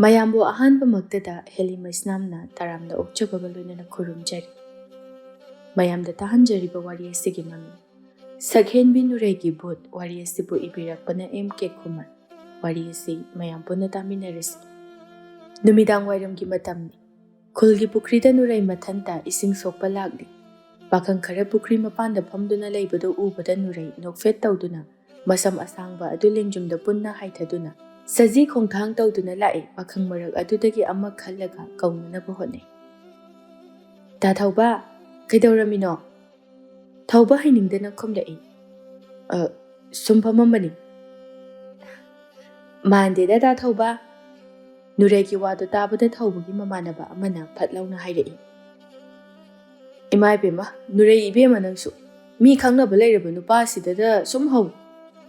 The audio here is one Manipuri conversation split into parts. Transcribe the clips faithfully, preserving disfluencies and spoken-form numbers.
ꯃꯌꯥꯝꯕꯨ ꯑꯍꯥꯟꯕꯃꯛꯇꯗ ꯍꯦꯂꯤ ꯃꯩꯁꯅꯥꯝꯅ ꯇꯔꯥꯝꯅ ꯑꯣꯛꯆꯕꯒ ꯂꯣꯏꯅꯅ ꯈꯨꯔꯨꯝꯖꯔꯤ꯫ ꯃꯌꯥꯝꯗ ꯇꯥꯍꯟꯖꯔꯤꯕ ꯋꯥꯔꯤ ꯑꯁꯤꯒꯤ ꯃꯃꯤꯡ ꯁꯛꯍꯦꯟꯕꯤ ꯅꯨꯔꯩꯒꯤ ꯚꯨꯠ꯫ ꯋꯥꯔꯤ ꯑꯁꯤꯕꯨ ꯏꯕꯤꯔꯛꯄꯅ ꯑꯦꯝ ꯀꯦ ꯈꯨꯃꯟ꯫ ꯋꯥꯔꯤ ꯑꯁꯤ ꯃꯌꯥꯝ ꯄꯨꯟꯅ ꯇꯥꯃꯤꯟꯅꯔꯁꯤ꯫ ꯅꯨꯃꯤꯗꯥꯡ ꯋꯥꯏꯔꯝꯒꯤ ꯃꯇꯝꯅꯤ꯫ ꯈꯨꯜꯒꯤ ꯄꯨꯈ꯭ꯔꯤꯗ ꯅꯨꯔꯩ ꯃꯊꯟꯇ ꯏꯁꯤꯡ ꯁꯣꯛꯄ ꯂꯥꯛꯂꯤ꯫ ꯄꯥꯈꯪ ꯈꯔ ꯄꯨꯈ꯭ꯔꯤ ꯃꯄꯥꯟꯗ ꯐꯝꯗꯨꯅ ꯂꯩꯕꯗꯨ ꯎꯕꯗ ꯅꯨꯔꯩ ꯅꯣꯛꯐꯦꯠ ꯇꯧꯗꯨꯅ ꯃꯁꯝ ꯑꯁꯥꯡꯕ ꯑꯗꯨ ꯂꯦꯡꯖꯨꯝꯗ ꯄꯨꯟꯅ ꯍꯥꯏꯊꯗꯨꯅ ꯁꯖꯤ ꯈꯣꯡꯊꯥꯡ ꯇꯧꯗꯨꯅ ꯂꯥꯛꯏ꯫ ꯄꯥꯈꯪ ꯃꯔꯛ ꯑꯗꯨꯗꯒꯤ ꯑꯃ ꯈꯜꯂꯒ ꯀꯧꯅꯅꯕ ꯍꯣꯠꯅꯩ꯫ "ꯇꯥ ꯊꯧꯕ, ꯀꯩꯗꯧꯔꯝꯃꯤꯅꯣ?" ꯊꯧꯕ ꯍꯩꯅꯤꯡꯗꯅ ꯈꯨꯝꯂꯛꯏ꯫ "ꯑ, ꯁꯨꯝ ꯐꯝꯃꯝꯕꯅꯤ꯫" "ꯃꯥꯟꯗꯦꯗ, ꯇꯥ ꯊꯧꯕ꯫" ꯅꯨꯔꯩꯒꯤ ꯋꯥꯗꯨ ꯇꯥꯕꯗ ꯊꯧꯕꯒꯤ ꯃꯃꯥꯟꯅꯕ ꯑꯃꯅ ꯐꯠ ꯂꯥꯎꯅ ꯍꯥꯏꯔꯛꯏ꯫ "ꯏꯃꯥ ꯏꯕꯦꯝꯃ, ꯅꯨꯔꯩ ꯏꯕꯦꯝꯃ ꯅꯪꯁꯨ꯫ ꯃꯤ ꯈꯪꯅꯕ ꯂꯩꯔꯕ ꯅꯨꯄꯥꯁꯤꯗꯗ ꯁꯨꯝ ꯍꯧꯏ꯫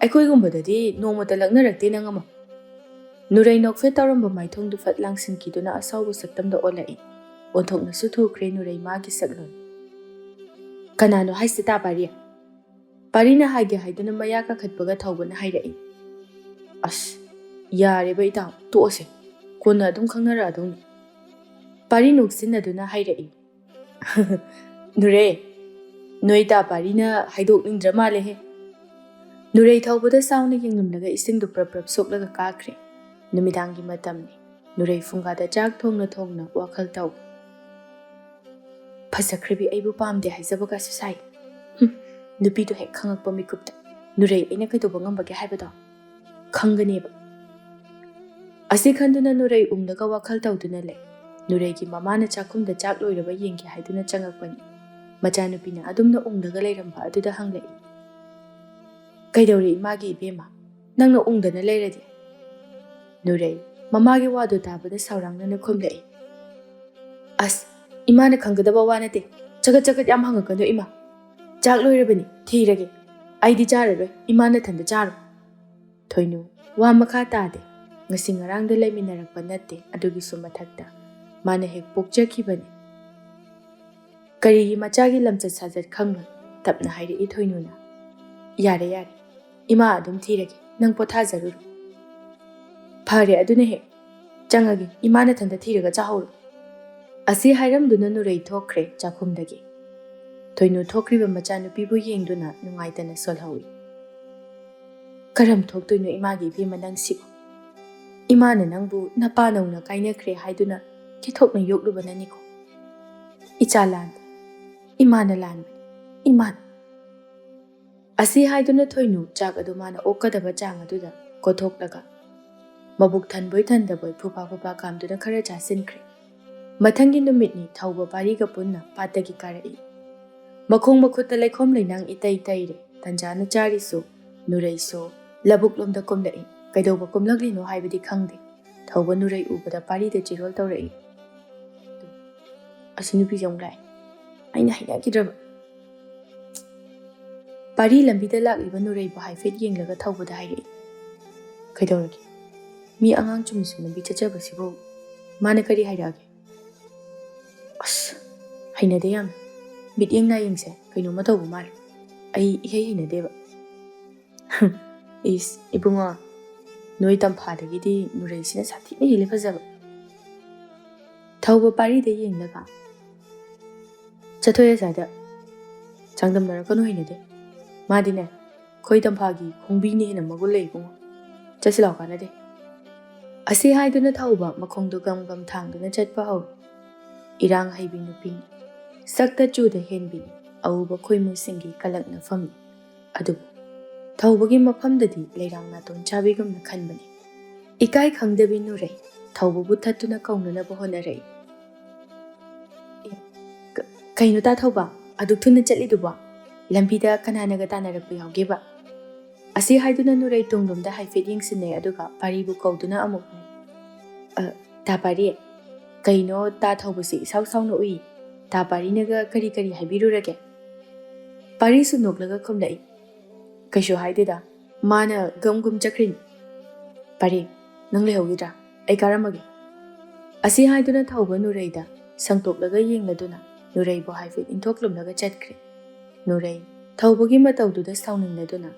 ꯑꯩꯈꯣꯏꯒꯨꯝꯕꯗꯗꯤ ꯅꯣꯡꯃꯇ ꯂꯛꯅꯔꯛꯇꯦ ꯅꯪ ꯑꯃ꯫" ꯅꯨꯔꯩ ꯅꯣꯛꯐꯦꯠ ꯇꯧꯔꯝꯕ ꯃꯥꯏꯊꯣꯡꯗꯨ ꯐꯠ ꯂꯥꯡꯁꯤꯟꯈꯤꯗꯨꯅ ꯑꯁꯥꯎꯕ ꯁꯛꯇꯝꯗ ꯑꯣꯜꯂꯛꯏ꯫ ꯑꯣꯟꯊꯣꯛꯅꯁꯨ ꯊꯨꯈ꯭ꯔꯦ ꯅꯨꯔꯩ ꯃꯥꯒꯤ ꯁꯛꯂꯣꯟ꯫ "ꯀꯅꯥꯅꯣ ꯍꯥꯏꯁꯤ, ꯇꯥ ꯄꯥꯔꯤ?" ꯄꯥꯔꯤꯅ ꯍꯥꯏꯒꯦ ꯍꯥꯏꯗꯨꯅ ꯃꯌꯥ ꯀꯥꯈꯠꯄꯒ ꯊꯧꯕꯅ ꯍꯥꯏꯔꯛꯏ꯫ "ꯑꯁ, ꯌꯥꯔꯦꯕ ꯏꯇꯥꯎ, ꯇꯣꯛꯑꯁꯦ꯫ ꯀꯣꯟꯅ ꯑꯗꯨꯝ ꯈꯪꯅꯔꯛꯑꯗꯧꯅꯤ꯫" ꯄꯥꯔꯤ ꯅꯣꯛꯁꯤꯟꯅꯗꯨꯅ ꯍꯥꯏꯔꯛꯏ꯫ "ꯅꯨꯔꯩ, ꯅꯣꯏ ꯇꯥ ꯄꯥꯔꯤꯅ ꯍꯥꯏꯗꯣꯛꯅꯤꯡꯗ꯭ꯔ ꯃꯥꯜꯂꯦꯍꯦ꯫" ꯅꯨꯔꯩ ꯊꯧꯕꯗ ꯁꯥꯎꯅ ꯌꯦꯡꯂꯝꯂꯒ ꯏꯁꯤꯡꯗꯨ ꯄ꯭ꯔꯞ ꯄ꯭ꯔꯞ ꯁꯣꯛꯂꯒ ꯀꯥꯈ꯭ꯔꯦ꯫ ꯅꯨꯃꯤꯗꯥꯡꯒꯤ ꯃꯇꯝꯅꯤ꯫ ꯅꯨꯔꯩ ꯐꯨꯡꯒꯥꯗ ꯆꯥꯛ ꯊꯣꯡꯅ ꯊꯣꯡꯅ ꯋꯥꯈꯜ ꯇꯧ꯫ "ꯐꯖꯈ꯭ꯔꯕꯤ ꯑꯩꯕꯨ ꯄꯥꯝꯗꯦ ꯍꯥꯏꯖꯕꯒꯁꯨ ꯁꯥꯏ꯫ ꯍꯨꯝ, ꯅꯨꯄꯤꯗꯨ ꯍꯦꯛ ꯈꯪꯉꯛꯄ ꯃꯤꯀꯨꯞꯇ ꯅꯨꯔꯩ ꯑꯩꯅ ꯀꯩꯗꯧꯕ ꯉꯝꯕꯒꯦ ꯍꯥꯏꯕꯗꯣ ꯈꯪꯒꯅꯦꯕ꯫" ꯑꯁꯤ ꯈꯟꯗꯨꯅ ꯅꯨꯔꯩ ꯎꯪꯂꯒ ꯋꯥꯈꯜ ꯇꯧꯗꯨꯅ ꯂꯩ꯫ ꯅꯨꯔꯩꯒꯤ ꯃꯃꯥꯅ ꯆꯥꯛꯈꯨꯝꯗ ꯆꯥꯛ ꯂꯣꯏꯔꯕ ꯌꯦꯡꯒꯦ ꯍꯥꯏꯗꯨꯅ ꯆꯪꯉꯛꯄꯅꯤ꯫ ꯃꯆꯥꯅꯨꯄꯤꯅ ꯑꯗꯨꯝꯅ ꯎꯪꯂꯒ ꯂꯩꯔꯝꯕ ꯑꯗꯨꯗ ꯍꯪꯂꯛꯏ꯫ "ꯀꯩꯗꯧꯔꯦ ꯏꯃꯥꯒꯤ ꯏꯕꯦꯝꯃ? ꯅꯪꯅ ꯎꯪꯗꯅ ꯂꯩꯔꯗꯤ?" ꯅꯨꯔꯩ ꯃꯃꯥꯒꯤ ꯋꯥꯗꯨ ꯇꯥꯕꯗ ꯁꯥꯎꯔꯥꯡꯅꯅ ꯈꯨꯝꯂꯛꯏ꯫ "ꯑꯁ, ꯏꯃꯥꯅ ꯈꯪꯒꯗꯕ ꯋꯥ ꯅꯠꯇꯦ꯫ ꯆꯒꯠ ꯆꯒꯠ ꯌꯥꯝ ꯍꯪꯉꯛꯀꯅꯨ ꯏꯃꯥ꯫ ꯆꯥꯛ ꯂꯣꯏꯔꯕꯅꯤ, ꯊꯤꯔꯒꯦ꯫ ꯑꯩꯗꯤ ꯆꯥꯔꯔꯣꯏ, ꯏꯃꯥ ꯅꯊꯟꯗ ꯆꯥꯔꯣ꯫" ꯊꯣꯏꯅꯨ ꯋꯥ ꯃꯈꯥ ꯇꯥꯗꯦ꯫ ꯉꯁꯤ ꯉꯔꯥꯡꯗ ꯂꯩꯃꯤꯟꯅꯔꯛꯄ ꯅꯠꯇꯦ, ꯑꯗꯨꯒꯤꯁꯨ ꯃꯊꯛꯇ ꯃꯥꯅ ꯍꯦꯛ ꯄꯣꯛꯆꯈꯤꯕꯅꯤ꯫ ꯀꯔꯤꯒꯤ ꯃꯆꯥꯒꯤ ꯂꯝꯆꯠ ꯁꯥꯖꯠ ꯈꯪꯂꯣꯏ? ꯇꯞꯅ ꯍꯥꯏꯔꯛꯏ ꯊꯣꯏꯅꯨꯅ꯫ "ꯌꯥꯔꯦ, ꯌꯥꯔꯦ꯫ ꯏꯃꯥ ꯑꯗꯨꯝ ꯊꯤꯔꯒꯦ꯫ ꯅꯪ ꯄꯣꯊꯥꯖꯔꯨꯔꯣ꯫" "ꯐꯔꯦ, ꯑꯗꯨꯅ ꯍꯦꯛ "ꯆꯪꯉꯒꯦ, ꯏꯃꯥ ꯅꯊꯟꯇ ꯊꯤꯔꯒ ꯆꯥꯍꯧꯔꯣ"꯫ ꯑꯁꯤ ꯍꯥꯏꯔꯝꯗꯨꯅ ꯅꯨꯔꯩ ꯊꯣꯛꯈ꯭ꯔꯦ ꯆꯥꯛꯈꯨꯝꯗꯒꯤ꯫ ꯊꯣꯏꯅꯨ ꯊꯣꯛꯈ꯭ꯔꯤꯕ ꯃꯆꯥꯅꯨꯄꯤꯕꯨ ꯌꯦꯡꯗꯨꯅ ꯅꯨꯡꯉꯥꯏꯇꯅ ꯁꯣꯜꯍꯧꯏ꯫ "ꯀꯔꯝ ꯊꯣꯛꯇꯣꯏꯅꯣ ꯏꯃꯥꯒꯤ ꯏꯕꯦꯝꯃ ꯅꯪꯁꯤꯕꯨ? ꯏꯃꯥꯅ ꯅꯪꯕꯨ ꯅꯄꯥ ꯅꯧꯅ ꯀꯥꯏꯅꯈ꯭ꯔꯦ ꯍꯥꯏꯗꯨꯅ ꯀꯤꯊꯣꯛꯅ ꯌꯣꯛꯂꯨꯕꯅꯅꯤꯀꯣ꯫ ꯏꯆꯥ ꯂꯥꯟꯕꯅꯤ, ꯏꯃꯥꯅ ꯂꯥꯟꯕꯅꯤ, ꯏꯃꯥꯅ"꯫ ꯑꯁꯤ ꯍꯥꯏꯗꯨꯅ ꯊꯣꯏꯅꯨ ꯆꯥꯛ ꯑꯗꯨ ꯃꯥꯅ ꯑꯣꯛꯀꯗꯕ ꯆꯥꯡ ꯑꯗꯨꯗ ꯀꯣꯊꯣꯛꯂꯒ, ꯃꯕꯨꯛ ꯊꯟꯕꯣꯏ ꯊꯟꯗꯕꯣꯏ ꯐꯨꯐꯥ ꯐꯨꯐꯥ ꯀꯥꯝꯗꯨꯅ ꯈꯔ ꯆꯥꯁꯤꯟꯈ꯭ꯔꯦ꯫ ꯃꯊꯪꯒꯤ ꯅꯨꯃꯤꯠꯅꯤ ꯊꯧꯕ ꯄꯥꯔꯤꯒ ꯄꯨꯟꯅ ꯄꯥꯠꯇꯒꯤ ꯀꯥꯔꯛꯏ꯫ ꯃꯈꯣꯡ ꯃꯈꯨꯠꯇ ꯂꯩꯈꯣꯝ ꯂꯩꯅꯥꯡ ꯏꯇꯩ ꯇꯩꯔꯦ꯫ ꯇꯟꯖꯥꯅ ꯆꯥꯔꯤꯁꯨ ꯅꯨꯔꯩꯁꯨ ꯂꯧꯕꯨꯛꯂꯣꯝꯗ ꯀꯨꯝꯂꯛꯏ꯫ ꯀꯩꯗꯧꯕ ꯀꯨꯝꯂꯛꯂꯤꯅꯣ ꯍꯥꯏꯕꯗꯤ ꯈꯪꯗꯦ꯫ ꯊꯧꯕ ꯅꯨꯔꯩ ꯎꯕꯗ ꯄꯥꯔꯤꯗ ꯆꯤꯔꯣꯜ ꯇꯧꯔꯛꯏ꯫ "ꯑꯁꯤ ꯅꯨꯄꯤꯁꯦ ꯑꯃꯨꯛ ꯂꯥꯛꯑꯦ꯫ ꯑꯩꯅ ꯍꯩꯅꯈꯤꯗ꯭ꯔꯕ"꯫ ꯄꯥꯔꯤ ꯂꯝꯕꯤꯗ ꯂꯥꯛꯂꯤꯕ ꯅꯨꯔꯩꯕꯨ ꯍꯥꯏꯐꯦꯠ ꯌꯦꯡꯂꯒ ꯊꯧꯕꯗ ꯍꯥꯏꯔꯛꯏ, "ꯀꯩꯗꯧꯔꯒꯦ? ꯃꯤ ꯑꯉꯥꯡ ꯆꯨꯝꯅ ꯁꯨꯝ ꯂꯝꯕꯤ ꯆꯠꯆꯕꯁꯤꯕꯨ ꯃꯥꯅ ꯀꯔꯤ ꯍꯥꯏꯔꯛꯑꯒꯦ?" "ꯑꯁ, ꯍꯩꯅꯗꯦ ꯌꯥꯝꯅ꯫ ꯃꯤꯠꯌꯦꯡ ꯅꯥꯌꯦꯡꯁꯦ ꯀꯩꯅꯣꯝꯃ ꯇꯧꯕ ꯃꯥꯜꯂꯦ꯫ ꯑꯩ ꯏꯍꯩ ꯍꯩꯅꯗꯦꯕ"꯫ "ꯏꯁ, ꯏꯕꯨꯡꯉꯣ, ꯅꯣꯏ ꯇꯝꯐꯥꯗꯒꯤꯗꯤ ꯅꯨꯔꯩꯁꯤꯅ ꯁꯥꯊꯤꯅ ꯍꯦꯜꯂꯤ ꯐꯖꯕ"꯫ ꯊꯧꯕ ꯄꯥꯔꯤꯗ ꯌꯦꯡꯂꯒ, "ꯆꯠꯊꯣꯛꯑꯦ ꯑꯁ꯭ꯋꯥꯏꯗ꯫ ꯆꯥꯡꯗꯝꯅꯔꯛꯀꯅꯨ, ꯍꯩꯅꯗꯦ꯫ ꯃꯥꯗꯤꯅꯦ, ꯑꯩꯈꯣꯏ ꯇꯝꯐꯥꯒꯤ ꯈꯣꯡꯕꯤꯅ ꯍꯦꯟꯅ ꯃꯒꯨꯟ ꯂꯩ ꯏꯕꯨꯡꯉꯣ꯫ ꯆꯠꯁꯤ ꯂꯥꯛꯑꯣ, ꯀꯥꯟꯅꯗꯦ"꯫ ꯑꯁꯤ ꯍꯥꯏꯗꯨꯅ ꯊꯧꯕ ꯃꯈꯣꯡꯗꯨ ꯒꯝ ꯒꯝ ꯊꯥꯡꯗꯨꯅ ꯆꯠꯄ ꯍꯧꯏ꯫ ꯏꯔꯥꯡ ꯍꯩꯕꯤ ꯅꯨꯄꯤꯅꯤ꯫ ꯁꯛꯇ ꯆꯨꯗ ꯍꯦꯟꯕꯤꯅꯤ꯫ ꯑꯎꯕ ꯈꯣꯏꯃꯨꯁꯤꯡꯒꯤ ꯀꯂꯛꯅꯐꯝꯅꯤ꯫ ꯑꯗꯨꯕꯨ ꯊꯧꯕꯒꯤ ꯃꯐꯝꯗꯗꯤ ꯂꯩꯔꯥꯡ ꯅꯥꯇꯣꯟ ꯆꯥꯕꯤꯒꯨꯝꯅ ꯈꯟꯕꯅꯤ꯫ ꯏꯀꯥꯏ ꯈꯪꯗꯕꯤ ꯅꯨꯔꯩ ꯊꯧꯕꯕꯨ ꯊꯠꯇꯨꯅ ꯀꯧꯅꯅꯕ ꯍꯣꯠꯅꯔꯛꯏ꯫ "ꯑꯦ, ꯀ-, ꯀꯩꯅꯣ ꯇꯥ ꯊꯧꯕ, ꯑꯗꯨꯛ ꯊꯨꯅ ꯆꯠꯂꯤꯗꯨꯕꯣ? ꯂꯝꯕꯤꯗ ꯀꯅꯥꯅꯒ ꯇꯥꯟꯅꯔꯛꯄ ꯌꯥꯎꯒꯦꯕ?" ꯑꯁꯤ ꯍꯥꯏꯗꯨꯅ ꯅꯨꯔꯩ ꯇꯨꯡꯂꯣꯝꯗ ꯍꯥꯏꯐꯦꯠ ꯌꯦꯡꯁꯤꯟꯅꯩ, ꯑꯗꯨꯒ ꯄꯥꯔꯤꯕꯨ ꯀꯧꯗꯨꯅ ꯑꯃꯨꯛ, "ꯑ, ꯇꯥ ꯄꯥꯔꯤ, ꯀꯩꯅꯣ ꯇꯥ ꯊꯧꯕꯁꯤ ꯏꯁꯥꯎ ꯁꯥꯎꯅ ꯎꯏ? ꯇꯥ ꯄꯥꯔꯤꯅꯒ ꯀꯔꯤ ꯀꯔꯤ ꯍꯥꯏꯕꯤꯔꯨꯔꯒꯦ?" ꯄꯥꯔꯤꯁꯨ ꯅꯣꯛꯂꯒ ꯈꯨꯝꯂꯛꯏ, "ꯀꯩꯁꯨ ꯍꯥꯏꯗꯦꯗ, ꯃꯥꯅ ꯒꯝ ꯒꯝ ꯆꯠꯈ꯭ꯔꯤꯅꯤ꯫ ꯄꯥꯔꯤ, ꯅꯪ ꯂꯩꯍꯧꯈꯤꯗ꯭ꯔꯥ? ꯑꯩ ꯀꯥꯔꯝꯃꯒꯦ"꯫ ꯑꯁꯤ ꯍꯥꯏꯗꯨꯅ ꯊꯧꯕ ꯅꯨꯔꯩꯗ ꯁꯪꯇꯣꯛꯂꯒ ꯌꯦꯡꯂꯗꯨꯅ ꯅꯨꯔꯩꯕꯨ ꯍꯥꯏꯐꯦꯠ ꯏꯟꯊꯣꯛꯂꯨꯝꯂꯒ ꯆꯠꯈ꯭ꯔꯦ꯫ ꯅꯨꯔꯩ ꯊꯧꯕꯒꯤ ꯃꯇꯧꯗꯨꯗ ꯁꯥꯎꯅꯤꯡꯂꯗꯨꯅ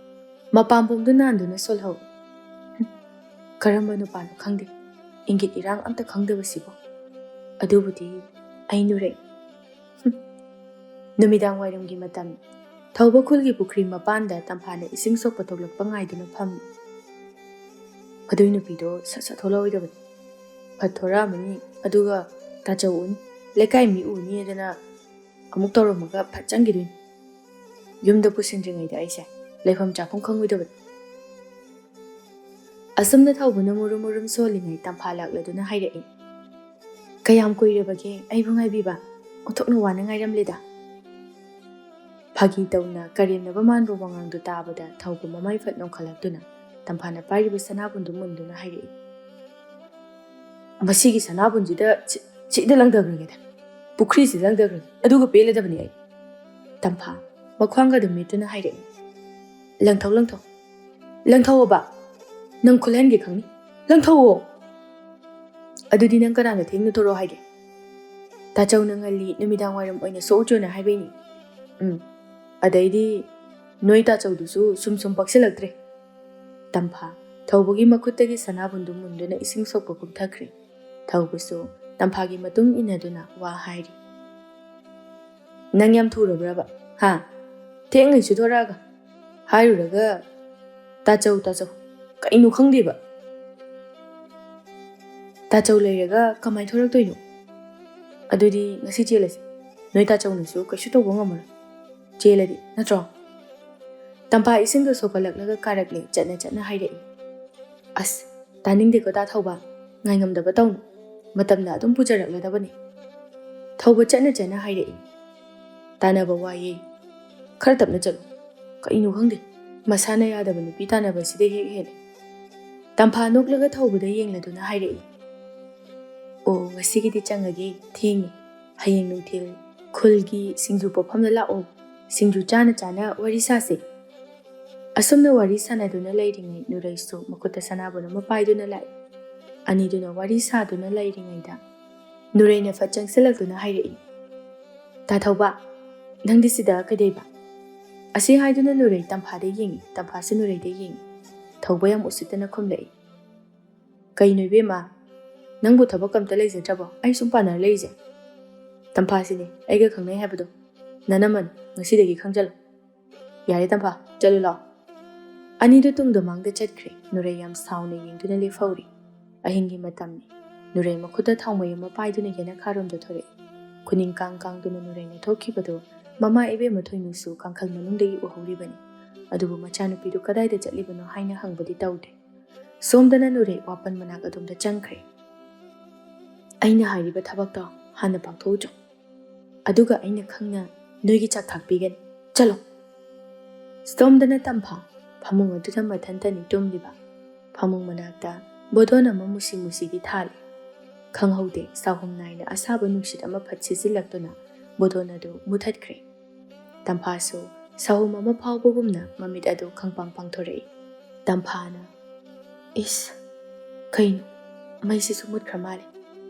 ꯃꯄꯥꯝꯕꯣꯝꯗꯨ ꯅꯥꯟꯗꯨꯅ ꯁꯣꯜꯍꯧꯏ꯫ "ꯀꯔꯝꯕ ꯅꯨꯄꯥꯅꯣ ꯈꯪꯗꯦ, ꯏꯪꯒꯤꯠ ꯏꯔꯥꯡ ꯑꯝꯇ ꯈꯪꯗꯕꯁꯤꯕꯨ꯫ ꯑꯗꯨꯕꯨꯗꯤ ꯑꯩ ꯅꯨꯔꯩ꯫ ꯍꯨꯝ꯫ ꯅꯨꯃꯤꯗꯥꯡ ꯋꯥꯏꯔꯝꯒꯤ ꯃꯇꯝ꯫ ꯊꯧꯕ ꯈꯨꯜꯒꯤ ꯄꯨꯈ꯭ꯔꯤ ꯃꯄꯥꯟꯗ ꯇꯝꯐꯥꯅ ꯏꯁꯤꯡ ꯁꯣꯛꯄ ꯊꯣꯛꯂꯛꯄ ꯉꯥꯏꯗꯨꯅ ꯐꯝꯃꯤ꯫ ꯃꯗꯨꯏ ꯅꯨꯄꯤꯗꯣ ꯁꯠ ꯁꯠ ꯊꯣꯛꯂꯛꯑꯣꯏꯗꯕꯅꯤ꯫ ꯐꯠ ꯊꯣꯔꯛꯑꯝꯃꯅꯤ, ꯑꯗꯨꯒ ꯇꯥꯆꯧ ꯎꯅꯤ, ꯂꯩꯀꯥꯏ ꯃꯤ ꯎꯅꯤ ꯍꯥꯏꯗꯅ ꯑꯃꯨꯛ ꯇꯧꯔꯝꯃꯒ ꯐꯠ ꯆꯪꯈꯤꯗꯣꯏꯅꯤ꯫ ꯌꯨꯝꯗ ꯄꯨꯁꯤꯟꯗ꯭ꯔꯤꯉꯩꯗ ꯑꯩꯁꯦ ꯂꯩꯐꯝ ꯆꯥꯐꯝ ꯈꯪꯉꯣꯏꯗꯕꯅꯤ꯫ ꯑꯁꯨꯝꯅ ꯊꯧꯕꯅ ꯃꯨꯔꯨꯝ ꯃꯨꯔꯨꯝ ꯁꯣꯜꯂꯤꯉꯩ ꯇꯝꯐꯥ ꯂꯥꯛꯂꯗꯨꯅ ꯍꯥꯏꯔꯛꯏ, "ꯀꯌꯥꯝ ꯀꯨꯏꯔꯕꯒꯦ ꯑꯩꯕꯨ ꯉꯥꯏꯕꯤꯕ? ꯑꯣꯟꯊꯣꯛꯅ ꯋꯥꯅ ꯉꯥꯏꯔꯝꯂꯦꯗ꯫" ꯐꯥꯒꯤ ꯇꯧꯅ ꯀꯔꯦꯝꯅꯕ ꯃꯥꯟꯕ ꯋꯥꯉꯥꯡꯗꯨ ꯇꯥꯕꯗ ꯊꯧꯕ ꯃꯃꯥꯏ ꯐꯠ ꯅꯣꯡꯈꯠꯂꯛꯇꯨꯅ ꯇꯝꯐꯥꯅ ꯄꯥꯏꯔꯤꯕ ꯁꯅꯥꯕꯨꯟꯗꯨ ꯃꯨꯟꯗꯨꯅ ꯍꯥꯏꯔꯛꯏ, "ꯃꯁꯤꯒꯤ ꯁꯅꯥꯕꯨꯟꯁꯤꯗ ꯁꯤ-, ꯁꯤꯗ ꯂꯪꯊꯈ꯭ꯔꯒꯦꯗ, ꯄꯨꯈ꯭ꯔꯤꯁꯤꯗ ꯂꯪꯊꯈ꯭ꯔꯒꯦ, ꯑꯗꯨꯒ ꯄꯦꯜꯂꯗꯕꯅꯤ ꯑꯩ꯫" ꯇꯝꯐꯥ ꯃꯈ꯭ꯋꯥꯡꯒꯗꯨ ꯃꯦꯠꯇꯨꯅ ꯍꯥꯏꯔꯛꯏ, "ꯂꯪꯊꯧ, ꯂꯪꯊꯧ, ꯂꯪꯊꯧꯑꯣꯕ, ꯅꯪ ꯈꯨꯜꯍꯟꯒꯦ ꯈꯪꯅꯤ, ꯂꯪꯊꯧꯑꯣ꯫" "ꯑꯗꯨꯗꯤ ꯅꯪ ꯀꯅꯥꯅ ꯊꯦꯡꯅ ꯊꯣꯔꯛꯑꯣ ꯍꯥꯏꯒꯦ?" "ꯇꯥꯆꯧꯅ ꯉꯜꯂꯤ, ꯅꯨꯃꯤꯗꯥꯡ ꯋꯥꯏꯔꯝ ꯑꯣꯏꯅ ꯁꯣꯛꯎꯆꯣꯅ ꯍꯥꯏꯕꯩꯅꯤ꯫" "ꯎꯝ, ꯑꯗꯩꯗꯤ ꯅꯣꯏ ꯇꯥꯆꯧꯗꯨꯁꯨ ꯁꯨꯝ ꯁꯨꯝ ꯄꯛꯁꯤꯜꯂꯛꯇ꯭ꯔꯦ꯫" ꯇꯝꯐꯥ ꯊꯧꯕꯒꯤ ꯃꯈꯨꯠꯇꯒꯤ ꯁꯅꯥꯕꯨꯟꯗꯨ ꯃꯨꯟꯗꯨꯅ ꯏꯁꯤꯡ ꯁꯣꯛꯄ ꯀꯨꯝꯊꯈ꯭ꯔꯦ꯫ ꯊꯧꯕꯁꯨ ꯇꯝꯐꯥꯒꯤ ꯃꯇꯨꯡ ꯏꯟꯅꯗꯨꯅ ꯋꯥ ꯍꯥꯏꯔꯤ, "ꯅꯪ ꯌꯥꯝ ꯊꯨꯔꯕ꯭ꯔꯕ? ꯍꯥ? ꯊꯦꯡꯉꯩꯁꯨ ꯊꯣꯔꯛꯑꯒ ꯍꯥꯏꯔꯨꯔꯒ ꯇꯥꯆꯧ, ꯇꯥꯆꯧ, ꯀꯩꯅꯣ ꯈꯪꯗꯦꯕ꯫ ꯇꯥꯆꯧ ꯂꯩꯔꯒ ꯀꯃꯥꯏꯅ ꯊꯣꯔꯛꯇꯣꯏꯅꯣ? ꯑꯗꯨꯗꯤ ꯉꯁꯤ ꯆꯦꯜꯂꯁꯤ, ꯅꯣꯏ ꯇꯥꯆꯧꯅꯁꯨ ꯀꯩꯁꯨ ꯇꯧꯕ ꯉꯝꯃꯔꯣꯏ, ꯆꯦꯜꯂꯗꯤ, ꯅꯠꯇ꯭ꯔꯣ?" ꯇꯝꯐꯥ ꯏꯁꯤꯡꯗꯣ ꯁꯣꯛꯀꯠꯂꯛꯂꯒ ꯀꯥꯔꯛꯂꯦ, ꯆꯠꯅ ꯆꯠꯅ ꯍꯥꯏꯔꯛꯏ꯫ "ꯑꯁ, ꯇꯥꯅꯤꯡꯗꯦꯀꯣ ꯇꯥ ꯊꯧꯕ, ꯉꯥꯏꯉꯝꯗꯕ ꯇꯧꯅꯨ, ꯃꯇꯝꯅ ꯑꯗꯨꯝ ꯄꯨꯖꯔꯛꯂꯗꯕꯅꯤ꯫" ꯊꯧꯕ ꯆꯠꯅ ꯆꯠꯅ ꯍꯥꯏꯔꯛꯏ, "ꯇꯥꯟꯅꯕ ꯋꯥꯏꯌꯦ, ꯈꯔ ꯇꯞꯅ ꯆꯠꯂꯨ꯫ ꯀꯩꯅꯣ ꯈꯪꯗꯦ, ꯃꯁꯥꯅ ꯌꯥꯗꯕ ꯅꯨꯄꯤ ꯇꯥꯟꯅꯕꯁꯤꯗ ꯍꯦꯛ ꯍꯦꯜꯂꯦ꯫" ꯇꯝꯐꯥ ꯅꯣꯛꯂꯒ ꯊꯧꯕꯗ ꯌꯦꯡꯂꯗꯨꯅ ꯍꯥꯏꯔꯛꯏ, "ꯑꯣ, ꯉꯁꯤꯒꯤꯗꯤ ꯆꯪꯉꯒꯦ, ꯊꯦꯡꯉꯦ꯫ ꯍꯌꯦꯡ ꯅꯨꯡꯊꯤꯜ ꯈꯨꯜꯒꯤ ꯁꯤꯡꯖꯨ ꯄꯣꯠꯐꯝꯗ ꯂꯥꯛꯑꯣ, ꯁꯤꯡꯖꯨ ꯆꯥꯅ ꯆꯥꯅ ꯋꯥꯔꯤ ꯁꯥꯁꯦ꯫" ꯑꯁꯨꯝꯅ ꯋꯥꯔꯤ ꯁꯥꯟꯅꯗꯨꯅ ꯂꯩꯔꯤꯉꯩ ꯅꯨꯔꯩꯁꯨ ꯃꯈꯨꯠꯇ ꯁꯅꯥꯕꯨꯟ ꯑꯃ ꯄꯥꯏꯗꯨꯅ ꯂꯥꯛꯏ꯫ ꯑꯅꯤꯗꯨꯅ ꯋꯥꯔꯤ ꯁꯥꯗꯨꯅ ꯂꯩꯔꯤꯉꯩꯗ ꯅꯨꯔꯩꯅ ꯐꯠ ꯆꯪꯁꯤꯜꯂꯛꯇꯨꯅ ꯍꯥꯏꯔꯛꯏ, "ꯇꯥ ꯊꯧꯕ, ꯅꯪꯗꯤ ꯁꯤꯗ ꯀꯩꯗꯩꯕ?" ꯑꯁꯤ ꯍꯥꯏꯗꯨꯅ ꯅꯨꯔꯩ ꯇꯝꯐꯥꯗ ꯌꯦꯡꯉꯤ, ꯇꯝꯐꯥꯁꯨ ꯅꯨꯔꯩꯗ ꯌꯦꯡꯉꯤ꯫ ꯊꯧꯕ ꯌꯥꯝ ꯎꯁꯤꯠꯇꯅ ꯈꯨꯝꯂꯛꯏ, "ꯀꯩꯅꯣ ꯏꯕꯦꯝꯃ, "ꯅꯪꯕꯨ ꯊꯕꯛ ꯑꯝꯇ ꯂꯩꯖꯗ꯭ꯔꯕꯣ? ꯑꯩ ꯁꯨꯝ ꯄꯥꯟꯅꯔ ꯂꯩꯔꯤꯁꯦ?" "ꯇꯝꯐꯥꯁꯤꯅꯦ ꯑꯩꯒ ꯈꯪꯅꯩ ꯍꯥꯏꯕꯗꯣ, ꯅꯅꯝꯃꯅꯤ, ꯉꯁꯤꯗꯒꯤ ꯈꯪꯖꯜꯂꯣ꯫ ꯌꯥꯔꯦ ꯇꯝꯐꯥ, ꯆꯠꯂꯨ ꯂꯥꯛꯑꯣ"꯫ ꯑꯅꯤꯗꯨ ꯇꯨꯡꯗ ꯃꯥꯡꯗ ꯆꯠꯈ꯭ꯔꯦ꯫ ꯅꯨꯔꯩ ꯌꯥꯝ ꯁꯥꯎꯅ ꯌꯦꯡꯗꯨꯅ ꯂꯦꯞꯍꯧꯔꯤ꯫ ꯑꯍꯤꯡꯒꯤ ꯃꯇꯝꯅꯤ꯫ ꯅꯨꯔꯩ ꯃꯈꯨꯠꯇ ꯊꯥꯎꯃꯩ ꯑꯃ ꯄꯥꯏꯗꯨꯅ ꯌꯦꯅꯈꯥꯔꯣꯝꯗ ꯊꯣꯔꯛꯏ꯫ ꯈꯨꯅꯤꯡ ꯀꯥꯡ ꯀꯥꯡꯗꯨꯅ ꯅꯨꯔꯩꯅ ꯊꯣꯛꯈꯤꯕꯗꯨ ꯃꯃꯥ ꯏꯕꯦꯝꯃ ꯊꯣꯏꯅꯨꯁꯨ ꯀꯥꯡꯈꯜ ꯃꯅꯨꯡꯗꯒꯤ ꯎꯍꯧꯔꯤꯕꯅꯤ꯫ ꯑꯗꯨꯕꯨ ꯃꯆꯥꯅꯨꯄꯤꯗꯨ ꯀꯗꯥꯏꯗ ꯆꯠꯂꯤꯕꯅꯣ ꯍꯥꯏꯅ ꯍꯪꯕꯗꯤ ꯇꯧꯗꯦ꯫ ꯁꯣꯝꯗꯅ ꯅꯨꯔꯩ ꯋꯥꯄꯟ ꯃꯅꯥꯛ ꯑꯗꯣꯝꯗ ꯆꯪꯈ꯭ꯔꯦ꯫ "ꯑꯩꯅ ꯍꯥꯏꯔꯤꯕ ꯊꯕꯛꯇꯣ ꯍꯥꯟꯅ ꯄꯥꯡꯊꯣꯛꯎꯆꯣ꯫ ꯑꯗꯨꯒ ꯑꯩꯅ ꯈꯪꯅ ꯅꯣꯏꯒꯤ ꯆꯥꯛ ꯊꯥꯛꯄꯤꯒꯅꯤ꯫ ꯆꯠꯂꯣ"꯫ ꯁꯣꯝꯗꯅ ꯇꯝꯐꯥ ꯐꯃꯨꯡ ꯑꯗꯨꯗ ꯃꯊꯟꯇꯅꯤ ꯇꯨꯝꯂꯤꯕ꯫ ꯐꯃꯨꯡ ꯃꯅꯥꯛꯇ ꯕꯣꯗꯣꯟ ꯑꯃ ꯃꯨꯁꯤ ꯃꯨꯁꯤꯗꯤ ꯊꯥꯜꯂꯤ꯫ ꯈꯪꯍꯧꯗꯦ, ꯆꯥꯛꯍꯨꯝ ꯅꯥꯏꯅ ꯑꯁꯥꯕ ꯅꯨꯡꯁꯤꯠ ꯑꯃ ꯐꯠ ꯁꯤꯠꯆꯤꯜꯂꯛꯇꯨꯅ ꯕꯣꯗꯣꯟ ꯑꯗꯨ ꯃꯨꯊꯠꯈ꯭ꯔꯦ꯫ ꯇꯝꯐꯥꯁꯨ ꯁꯥꯍꯨꯝ ꯑꯃ ꯐꯥꯎꯕꯒꯨꯝꯅ ꯃꯃꯤꯠ ꯑꯗꯨ ꯈꯪꯄꯥꯡ ꯄꯥꯡꯊꯣꯔꯛꯏ꯫ ꯇꯝꯐꯥꯅ, "ꯏꯁ, ꯀꯩꯅꯣ, ꯃꯩꯁꯤꯁꯨ ꯃꯨꯠꯈ꯭ꯔ ꯃꯥꯜꯂꯦ꯫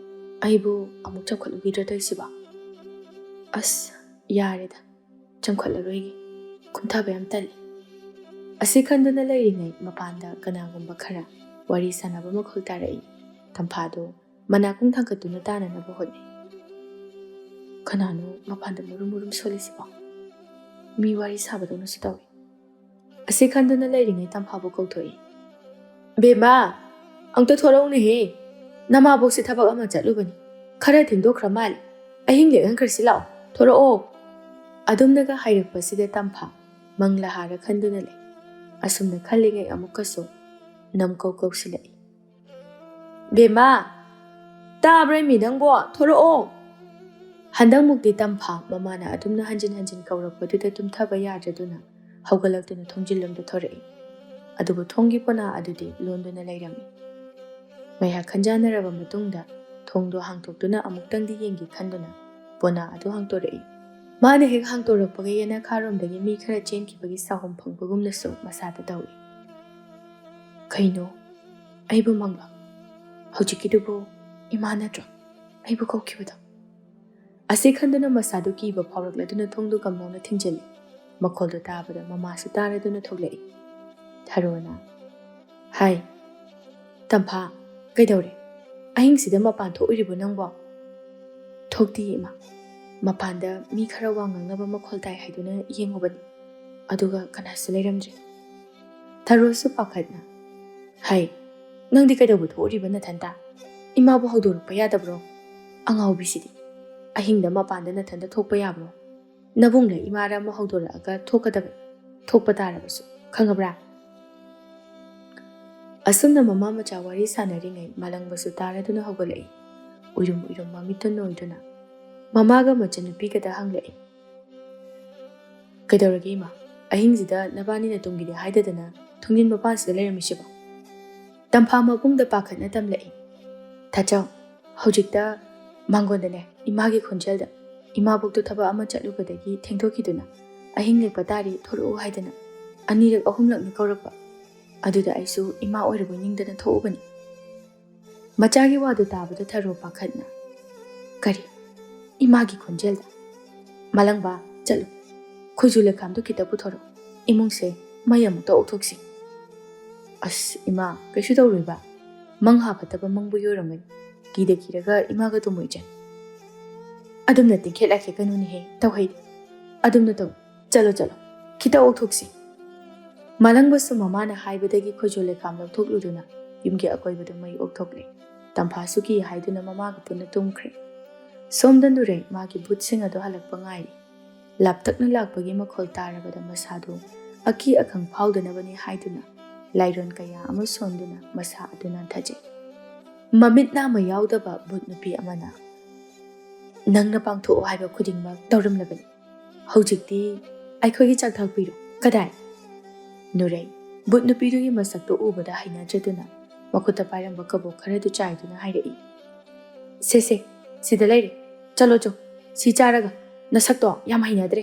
ꯑꯩꯕꯨ ꯑꯃꯨꯛ ꯆꯪꯈꯠꯂꯨꯈꯤꯗ꯭ꯔꯥ ꯇꯧꯔꯤꯁꯤꯕꯣ? ꯑꯁ, ꯌꯥꯔꯦꯗ, ꯆꯪꯈꯠꯂꯔꯣꯏꯒꯦ꯫ ꯀꯨꯝꯊꯕ ꯌꯥꯝ ꯇꯜꯂꯤ"꯫ ꯑꯁꯤ ꯈꯟꯗꯨꯅ ꯂꯩꯔꯤꯉꯩ ꯃꯄꯥꯟꯗ ꯀꯅꯥꯒꯨꯝꯕ ꯈꯔ ꯋꯥꯔꯤ ꯁꯥꯟꯅꯕ ꯃꯈꯣꯜ ꯇꯥꯔꯛꯏ꯫ ꯇꯝꯐꯥꯗꯨ ꯃꯅꯥꯀꯣꯡ ꯊꯥꯡꯒꯠꯇꯨꯅ ꯇꯥꯅꯅꯕ ꯍꯣꯠꯅꯩ꯫ ꯀꯅꯥꯅꯣ ꯃꯄꯥꯟꯗ ꯃꯨꯔꯨꯝ ꯃꯨꯔꯨꯝ ꯁꯣꯜꯂꯤꯁꯤꯕꯣ? ꯃꯤ ꯋꯥꯔꯤ ꯁꯥꯕꯗꯧꯅꯁꯨ ꯇꯧꯏ꯫ ꯑꯁꯤ ꯈꯟꯗꯨꯅ ꯂꯩꯔꯤꯉꯩ ꯇꯝꯐꯥꯕꯨ ꯀꯧꯊꯣꯛꯏ꯫ "ꯕꯦꯝꯃ, ꯑꯝꯇ ꯊꯣꯔꯛꯎꯅꯦꯍꯦ꯫ ꯅꯃꯥꯕꯣꯛꯁꯦ ꯊꯕꯛ ꯑꯃ ꯆꯠꯂꯨꯕꯅꯤ꯫ ꯈꯔ ꯊꯦꯡꯗꯣꯛꯈ꯭ꯔ ꯃꯥꯜꯂꯦ꯫ ꯑꯍꯤꯡ ꯂꯦꯛꯍꯟꯈ꯭ꯔꯁꯤ ꯂꯥꯛꯑꯣ꯫ ꯊꯣꯔꯛꯑꯣ"꯫ ꯑꯗꯨꯝꯅꯒ ꯍꯥꯏꯔꯛꯄꯁꯤꯗ ꯇꯝꯐꯥ ꯃꯪꯂꯍꯥꯔ ꯈꯟꯗꯨꯅ ꯂꯩ꯫ ꯑꯁꯨꯝꯅ ꯈꯜꯂꯤꯉꯩ ꯑꯃꯨꯛꯀꯁꯨ ꯅꯝꯀꯧ ꯀꯧꯁꯤꯜꯂꯛꯏ꯫ "ꯕꯦꯝꯃ, ꯇꯥꯕ꯭ꯔꯥ ꯃꯤ ꯅꯪꯕꯣ? ꯊꯣꯔꯛꯑꯣ"꯫ ꯍꯟꯗꯛꯃꯨꯛꯇꯤ ꯇꯝꯐꯥ ꯃꯃꯥꯅ ꯑꯗꯨꯝꯅ ꯍꯟꯖꯤꯟ ꯍꯟꯖꯤꯟ ꯀꯧꯔꯛꯄꯗꯨꯗ ꯇꯨꯝꯊꯕ ꯌꯥꯗ꯭ꯔꯗꯨꯅ ꯍꯧꯒꯠꯂꯛꯇꯨꯅ ꯊꯣꯡꯖꯤꯜꯂꯣꯝꯗ ꯊꯣꯔꯛꯏ꯫ ꯑꯗꯨꯕꯨ ꯊꯣꯡꯒꯤ ꯄꯣꯅꯥ ꯑꯗꯨꯗꯤ ꯂꯣꯟꯗꯨꯅ ꯂꯩꯔꯝꯃꯤ꯫ ꯉꯥꯏꯍꯥꯛ ꯈꯟꯖꯥꯟꯅꯔꯕ ꯃꯇꯨꯡꯗ ꯊꯣꯡꯗꯣ ꯍꯥꯡꯇꯣꯛꯇꯨꯅ ꯑꯃꯨꯛꯇꯪꯗꯤ ꯌꯦꯡꯒꯦ ꯈꯟꯗꯨꯅ ꯄꯣꯅꯥ ꯑꯗꯨ ꯍꯥꯡꯇꯣꯔꯛꯏ꯫ ꯃꯥꯅ ꯍꯦꯛ ꯍꯥꯡꯇꯣꯔꯛꯄꯒ ꯌꯦꯅꯈꯥꯔꯣꯝꯗꯒꯤ ꯃꯤ ꯈꯔ ꯆꯦꯟꯈꯤꯕꯒꯤ ꯁꯥꯍꯨꯝ ꯐꯪꯕꯒꯨꯝꯅꯁꯨ ꯃꯁꯥꯗ ꯇꯧꯏ꯫ "ꯀꯩꯅꯣ? ꯑꯩꯕꯨ ꯃꯪꯂꯣ? ꯍꯧꯖꯤꯛꯀꯤꯗꯨꯕꯨ ꯏꯃꯥ ꯅꯠꯇ꯭ꯔꯣ ꯑꯩꯕꯨ ꯀꯧꯈꯤꯕꯗꯣ?" ꯑꯁꯤ ꯈꯟꯗꯨꯅ ꯃꯁꯥꯗꯨ ꯀꯤꯕ ꯐꯥꯎꯔꯛꯂꯗꯨꯅ ꯊꯣꯡꯗꯨ ꯒꯝꯂꯥꯎꯅ ꯊꯤꯡꯖꯤꯜꯂꯤ꯫ ꯃꯈꯣꯜꯗꯨ ꯇꯥꯕꯗ ꯃꯃꯥꯁꯨ ꯇꯥꯔꯗꯨꯅ ꯊꯣꯛꯂꯛꯏ꯫ ꯊꯔꯣꯅ, "ꯍꯥꯏ, ꯇꯝꯐꯥ, ꯀꯩꯗꯧꯔꯦ? "ꯑꯍꯤꯡꯁꯤꯗ ꯃꯄꯥꯟ ꯊꯣꯛꯎꯔꯤꯕꯣ ꯅꯪꯕꯣ?" "ꯊꯣꯛꯇꯤꯌꯦ ꯏꯃꯥ꯫ ꯃꯄꯥꯟꯗ ꯃꯤ ꯈꯔ ꯋꯥ ꯉꯥꯡꯅꯕ ꯃꯈꯣꯜ ꯇꯥꯏ ꯍꯥꯏꯗꯨꯅ ꯌꯦꯡꯉꯨꯕꯅꯤ꯫ ꯑꯗꯨꯒ ꯀꯅꯥꯁꯨ ꯂꯩꯔꯝꯗ꯭ꯔꯦ꯫" ꯊꯔꯣꯁꯨ ꯄꯥꯈꯠꯅ, "ꯍꯩ, ꯅꯪꯗꯤ ꯀꯩꯗꯧꯕ ꯊꯣꯛꯎꯔꯤꯕ ꯅꯊꯟꯇ? ꯏꯃꯥꯕꯨ ꯍꯧꯗꯣꯔꯛꯄ ꯌꯥꯗꯕ꯭ꯔꯣ? ꯑꯉꯥꯎꯕꯤꯁꯤꯗꯤ꯫ ꯑꯍꯤꯡꯗ ꯃꯄꯥꯟꯗ ꯅꯊꯟꯇ ꯊꯣꯛꯄ ꯌꯥꯕ꯭ꯔꯣ? ꯅꯕꯨꯡꯅ ꯏꯃꯥꯔ ꯑꯃ ꯍꯧꯗꯣꯔꯛꯑꯒ ꯊꯣꯛꯀꯗꯕꯅꯤ꯫ ꯊꯣꯛꯄ ꯇꯥꯔꯕꯁꯨ, ꯈꯪꯉꯕ꯭ꯔꯥ?" ꯑꯁꯨꯝꯅ ꯃꯃꯥ ꯃꯆꯥ ꯋꯥꯔꯤ ꯁꯥꯟꯅꯔꯤꯉꯩ ꯃꯥꯂꯪꯕꯁꯨ ꯇꯥꯔꯗꯨꯅ ꯍꯧꯒꯠꯂꯛꯏ꯫ ꯎꯏꯔꯨꯝ ꯎꯏꯔꯨꯝ ꯃꯃꯤꯠꯇ ꯅꯣꯏꯗꯨꯅ ꯃꯃꯥꯒ ꯃꯆꯟꯅꯨꯄꯤꯒꯗ ꯍꯪꯂꯛꯏ, "ꯀꯩꯗꯧꯔꯒꯦ ꯏꯃꯥ? ꯑꯍꯤꯡꯁꯤꯗ ꯅꯕꯥꯅꯤꯅ ꯇꯨꯝꯒꯦꯗꯤ ꯍꯥꯏꯗꯗꯅ ꯊꯣꯡꯖꯤꯟ ꯃꯄꯥꯟꯁꯤꯗ ꯂꯩꯔꯝꯃꯤꯁꯤꯕꯣ?" ꯇꯝꯐꯥ ꯃꯕꯨꯡꯗ ꯄꯥꯈꯠꯅ ꯇꯝꯂꯛꯏ, "ꯊꯥꯆꯧ, ꯍꯧꯖꯤꯛꯇ ꯃꯥꯡꯒꯣꯟꯗꯅꯦ, ꯏꯃꯥꯒꯤ ꯈꯣꯟꯖꯦꯜꯗ, ꯏꯃꯥꯕꯣꯛꯇꯣ ꯊꯕꯛ ꯑꯃ ꯆꯠꯂꯨꯕꯗꯒꯤ ꯊꯦꯡꯗꯣꯛꯈꯤꯗꯨꯅ ꯑꯍꯤꯡ ꯂꯦꯛꯄ ꯇꯥꯔꯤ, ꯊꯣꯛꯂꯛꯎ ꯍꯥꯏꯗꯅ ꯑꯅꯤꯔꯛ ꯑꯍꯨꯝꯂꯛꯅꯤ ꯀꯧꯔꯛꯄ꯫ ꯑꯗꯨꯗ ꯑꯩꯁꯨ ꯏꯃꯥ ꯑꯣꯏꯔꯕꯣꯏ ꯅꯤꯡꯗꯅ ꯊꯣꯛꯎꯕꯅꯤ꯫" ꯃꯆꯥꯒꯤ ꯋꯥꯗꯨ ꯇꯥꯕꯗ ꯊꯔꯣ ꯄꯥꯈꯠꯅ, "ꯀꯔꯤ? ꯏꯃꯥꯒꯤ ꯈꯣꯟꯖꯦꯜꯗ? ꯃꯥꯂꯪꯕ, ꯆꯠꯂꯨ, ꯈꯣꯏꯖꯨ ꯂꯩꯈꯥꯝꯗꯨ ꯈꯤꯇ ꯄꯨꯊꯣꯔꯛꯎ꯫ ꯏꯃꯨꯡꯁꯦ ꯃꯩ ꯑꯃꯨꯛꯇ ꯑꯣꯛꯊꯣꯛꯁꯤ꯫" "ꯑꯁ ꯏꯃꯥ, ꯀꯩꯁꯨ ꯇꯧꯔꯣꯏꯕ꯫ ꯃꯪ ꯍꯥꯐꯠꯇꯕ ꯃꯪꯕꯒꯤ ꯑꯣꯏꯔꯝꯒꯅꯤ꯫ ꯀꯤꯗ ꯀꯤꯔꯒ ꯏꯃꯥꯒ ꯇꯨꯝꯃꯨ ꯏꯆꯟ꯫" "ꯑꯗꯨꯝꯅ ꯇꯤꯡꯈꯦꯠ ꯂꯥꯏꯈꯦꯠ ꯀꯅꯨꯅꯦꯍꯦ, ꯇꯧꯍꯩꯗꯦ꯫ ꯑꯗꯨꯝꯅ ꯇꯧ꯫ ꯆꯠꯂꯣ, ꯆꯠꯂꯣ, ꯈꯤꯇ ꯑꯣꯛꯊꯣꯛꯁꯤ꯫" ꯃꯥꯂꯪꯕꯁꯨ ꯃꯃꯥꯅ ꯍꯥꯏꯕꯗꯒꯤ ꯈꯣꯏꯖꯨ ꯂꯩꯈꯥꯝ ꯂꯧꯊꯣꯛꯂꯨꯗꯨꯅ ꯌꯨꯝꯒꯤ ꯑꯀꯣꯏꯕꯗꯨ ꯃꯩ ꯑꯣꯛꯊꯣꯛꯂꯦ꯫ ꯇꯝꯐꯥꯁꯨ ꯀꯤ ꯍꯥꯏꯗꯨꯅ ꯃꯃꯥꯒ ꯄꯨꯟꯅ ꯇꯨꯝꯈ꯭ꯔꯦ꯫ ꯁꯣꯝꯗ ꯅꯨꯔꯩ ꯃꯥꯒꯤ ꯚꯨꯠꯁꯤꯡ ꯑꯗꯨ ꯍꯜꯂꯛꯄ ꯉꯥꯏꯔꯤ꯫ ꯂꯥꯞꯇꯛꯅ ꯂꯥꯛꯄꯒꯤ ꯃꯈꯣꯜ ꯇꯥꯔꯕꯗ ꯃꯁꯥꯗꯨ ꯑꯀꯤ ꯑꯈꯪ ꯐꯥꯎꯗꯅꯕꯅꯤ ꯍꯥꯏꯗꯨꯅ ꯂꯥꯏꯔꯣꯟ ꯀꯌꯥ ꯑꯃ ꯁꯣꯟꯗꯨꯅ ꯃꯁꯥ ꯑꯗꯨ ꯅꯥꯟꯊꯖꯩ꯫ ꯃꯃꯤꯠ ꯅꯥꯃ ꯌꯥꯎꯗꯕ ꯚꯨꯠ ꯅꯨꯄꯤ ꯑꯃꯅ, "ꯅꯪꯅ ꯄꯥꯡꯊꯣꯛꯑꯣ ꯍꯥꯏꯕ ꯈꯨꯗꯤꯡꯃꯛ ꯇꯧꯔꯝꯂꯕꯅꯤ꯫ ꯍꯧꯖꯤꯛꯇꯤ ꯑꯩꯈꯣꯏꯒꯤ ꯆꯥꯛ ꯊꯥꯛꯄꯤꯔꯣ꯫" "ꯀꯗꯥꯏ?" ꯅꯨꯔꯩ ꯚꯨꯠ ꯅꯨꯄꯤꯗꯨꯒꯤ ꯃꯁꯛꯇꯨ ꯎꯕꯗ ꯍꯩꯅꯗ꯭ꯔꯗꯨꯅ ꯃꯈꯨꯠꯇ ꯄꯥꯏꯔꯝꯕ ꯀꯕꯣꯛ ꯈꯔꯗꯨ ꯆꯥꯏꯗꯨꯅ ꯍꯥꯏꯔꯛꯏ, "ꯁꯦ ꯁꯦ, ꯁꯤꯗ ꯂꯩꯔꯦ꯫ ꯆꯠꯂꯣ ꯆꯣ, ꯁꯤ ꯆꯥꯔꯒ꯫ ꯅꯁꯛꯇꯣ ꯌꯥꯝ ꯍꯩꯅꯗ꯭ꯔꯦ꯫"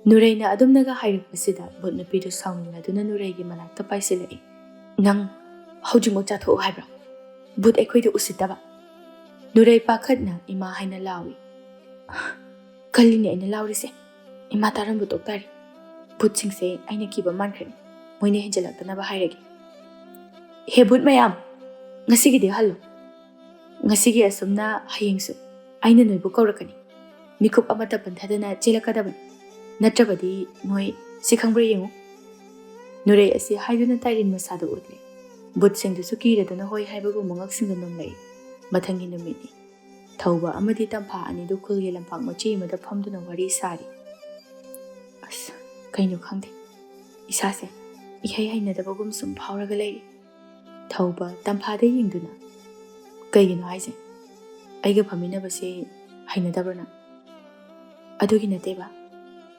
ꯅꯨꯔꯩꯅ ꯑꯗꯨꯝꯅꯒ ꯍꯥꯏꯔꯛꯄꯁꯤꯗ ꯚꯨꯠ ꯅꯨꯄꯤꯗꯨ ꯁꯥꯎꯅꯤꯡꯂꯗꯨꯅ ꯅꯨꯔꯩꯒꯤ ꯃꯅꯥꯛꯇ ꯄꯥꯏꯁꯤꯜꯂꯛꯏ꯫ "ꯅꯪ ꯍꯧꯖꯤꯛꯃꯛ ꯆꯥꯊꯣꯛꯎ ꯍꯥꯏꯕ꯭ꯔꯥ? ꯚꯨꯠ ꯑꯩꯈꯣꯏꯗ ꯎꯁꯤꯠꯇꯕ!" ꯅꯨꯔꯩ ꯄꯥꯈꯠꯅ ꯏꯃꯥ ꯍꯥꯏꯅ ꯂꯥꯎꯏ꯫ "ꯀꯜꯂꯤꯅꯦ ꯑꯩꯅ ꯂꯥꯎꯔꯤꯁꯦ꯫ ꯏꯃꯥ ꯇꯥꯔꯝꯕ ꯇꯣꯛ ꯇꯥꯔꯤ꯫ ꯚꯨꯠꯁꯤꯡꯁꯦ ꯑꯩꯅ ꯀꯤꯕ ꯃꯥꯟꯈ꯭ꯔꯦ꯫ ꯃꯣꯏꯅ ꯍꯦꯟꯖꯜꯂꯛꯇꯅꯕ ꯍꯥꯏꯔꯒꯦ꯫ ꯍꯦ ꯚꯨꯠ ꯃꯌꯥꯝ, ꯉꯁꯤꯒꯤꯗꯤ ꯍꯜꯂꯣ꯫ "ꯉꯁꯤꯒꯤ ꯑꯁꯨꯝꯅ, ꯍꯌꯦꯡꯁꯨ ꯑꯩꯅ ꯅꯣꯏꯕꯨ ꯀꯧꯔꯛꯀꯅꯤ꯫ ꯃꯤꯀꯨꯞ ꯑꯃꯠꯇ ꯄꯟꯊꯗꯅ ꯆꯦꯜꯂꯛꯀꯗꯕꯅꯤ꯫ ꯅꯠꯇ꯭ꯔꯕꯗꯤ ꯅꯣꯏ ꯁꯤ ꯈꯪꯕ꯭ꯔꯥ ꯌꯦꯡꯉꯨ꯫" ꯅꯨꯔꯩ ꯑꯁꯤ ꯍꯥꯏꯗꯨꯅ ꯇꯥꯏꯔꯦꯟ ꯃꯁꯥꯗ ꯎꯠꯂꯦ꯫ ꯕꯨꯠꯁꯤꯡꯗꯨꯁꯨ ꯀꯤꯔꯗꯨꯅ ꯍꯣꯏ ꯍꯥꯏꯕꯒꯨꯝ ꯃꯉꯛꯁꯤꯡꯗ ꯅꯣꯝꯂꯛꯏ꯫ ꯃꯊꯪꯒꯤ ꯅꯨꯃꯤꯠꯅꯤ꯫ ꯊꯧꯕ ꯑꯃꯗꯤ ꯇꯝꯐꯥ ꯑꯅꯤꯗꯨ ꯈꯨꯜꯒꯤ ꯂꯝꯄꯥꯛ ꯃꯆꯦ ꯑꯃꯗ ꯐꯝꯗꯨꯅ ꯋꯥꯔꯤ ꯁꯥꯔꯤ꯫ "ꯑꯁ, ꯀꯩꯅꯣ ꯈꯪꯗꯦ, ꯏꯁꯥꯁꯦ ꯏꯍꯩ ꯍꯩꯅꯗꯕꯒꯨꯝ ꯁꯨꯝ ꯐꯥꯎꯔꯒ ꯂꯩꯔꯤ꯫" ꯊꯧꯕ ꯇꯝꯐꯥꯗ ꯌꯦꯡꯗꯨꯅ, "ꯀꯩꯒꯤꯅꯣ ꯍꯥꯏꯁꯦ? ꯑꯩꯒ ꯐꯝꯃꯤꯟꯅꯕꯁꯦ ꯍꯩꯅꯗꯕ꯭ꯔꯣ ꯅꯪ?" "ꯑꯗꯨꯒꯤ ꯅꯠꯇꯦꯕ,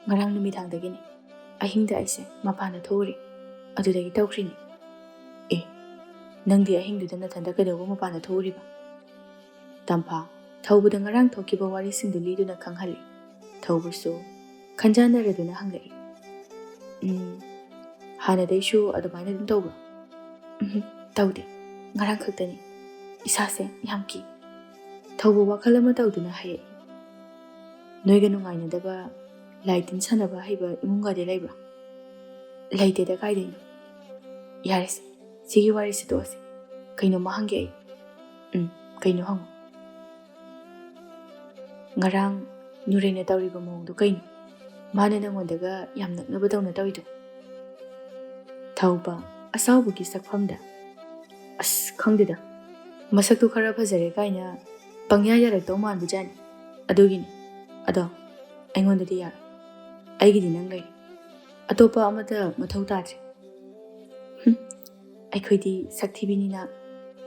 ꯉꯔꯥꯡ ꯅꯨꯃꯤꯗꯥꯡꯗꯒꯤꯅꯦ꯫ ꯑꯍꯤꯡꯗ ꯑꯩꯁꯦ ꯃꯄꯥꯟꯗ ꯊꯣꯛꯎꯔꯦ, ꯑꯗꯨꯗꯒꯤ ꯇꯧꯈ꯭ꯔꯤꯅꯦ꯫" "ꯑꯦ, ꯅꯪꯗꯤ ꯑꯍꯤꯡꯗꯨꯗ ꯅꯊꯟꯗ ꯀꯩꯗꯧꯕ ꯃꯄꯥꯟꯗ ꯊꯣꯛꯎꯔꯤꯕ?" ꯇꯝꯐꯥ ꯊꯧꯕꯗ ꯉꯔꯥꯡ ꯊꯣꯛꯈꯤꯕ ꯋꯥꯔꯤꯁꯤꯡꯗꯨ ꯂꯤꯗꯨꯅ ꯈꯪꯍꯜꯂꯤ꯫ ꯊꯧꯕꯁꯨ ꯈꯟꯖꯥꯟꯅꯔꯗꯨꯅ ꯍꯪꯂꯛꯏ꯫ "ꯎꯝ, ꯍꯥꯟꯅꯗꯩꯁꯨ ꯑꯗꯨꯃꯥꯏꯅ ꯑꯗꯨꯝ ꯇꯧꯕ꯭ꯔꯣ?" "ꯎꯝ, ꯇꯧꯗꯦ꯫ ꯉꯔꯥꯡ ꯈꯛꯇꯅꯤ꯫ ꯏꯁꯥꯁꯦ ꯌꯥꯝ ꯀꯤ꯫" ꯊꯧꯕ ꯋꯥꯈꯜ ꯑꯃ ꯇꯧꯗꯨꯅ ꯍꯥꯏꯔꯛꯏ꯫ "ꯅꯣꯏꯒ ꯅꯨꯡꯉꯥꯏꯅꯗꯕ, ꯂꯥꯏ ꯇꯤꯟ ꯁꯥꯟꯅꯕ ꯍꯩꯕ ꯏꯃꯨꯡꯒꯗꯤ ꯂꯩꯕ꯭ꯔꯣ?" "ꯂꯩꯇꯦꯗ, ꯀꯥꯏꯗꯩꯅꯣ?" "ꯌꯥꯔꯦꯁꯦ, ꯁꯤꯒꯤ ꯋꯥꯔꯤꯁꯦ ꯇꯣꯛꯑꯁꯦ꯫ ꯀꯩꯅꯣꯝꯃ ꯍꯪꯒꯦ ꯑꯩ꯫" "ꯎꯝ, ꯀꯩꯅꯣ ꯍꯪꯉꯣ꯫" "ꯉꯔꯥꯡ ꯅꯨꯔꯩꯅ ꯇꯧꯔꯤꯕ ꯃꯑꯣꯡꯗꯣ ꯀꯩꯅꯣ? ꯃꯥꯅ ꯅꯪꯉꯣꯟꯗꯒ ꯌꯥꯝ ꯅꯛꯅꯕꯗꯧꯅ ꯇꯧꯔꯤꯗꯣ?" ꯊꯧꯕ ꯑꯁꯥꯎꯕꯒꯤ ꯁꯛꯐꯝꯗ, "ꯑꯁ, ꯈꯪꯗꯦꯗ, ꯃꯁꯛꯇꯨ ꯈꯔ ꯐꯖꯔꯦ ꯀꯥꯏꯅ ꯄꯪꯌꯥ ꯌꯥꯔꯛꯇꯧ ꯃꯥꯟꯕꯖꯥꯠꯅꯤ꯫ ꯑꯗꯨꯒꯤꯅꯤ꯫ ꯑꯗꯣ ꯑꯩꯉꯣꯟꯗꯗꯤ ꯌꯥꯔꯣꯏ꯫ ꯑꯩꯒꯤꯗꯤ ꯅꯪ ꯂꯩꯔꯦ꯫ ꯑꯇꯣꯞꯄ ꯑꯃꯠꯇ ꯃꯊꯧ ꯇꯥꯗ꯭ꯔꯦ꯫" "ꯍꯨꯝ, ꯑꯩꯈꯣꯏꯗꯤ ꯁꯛ ꯊꯤꯕꯤꯅꯤꯅ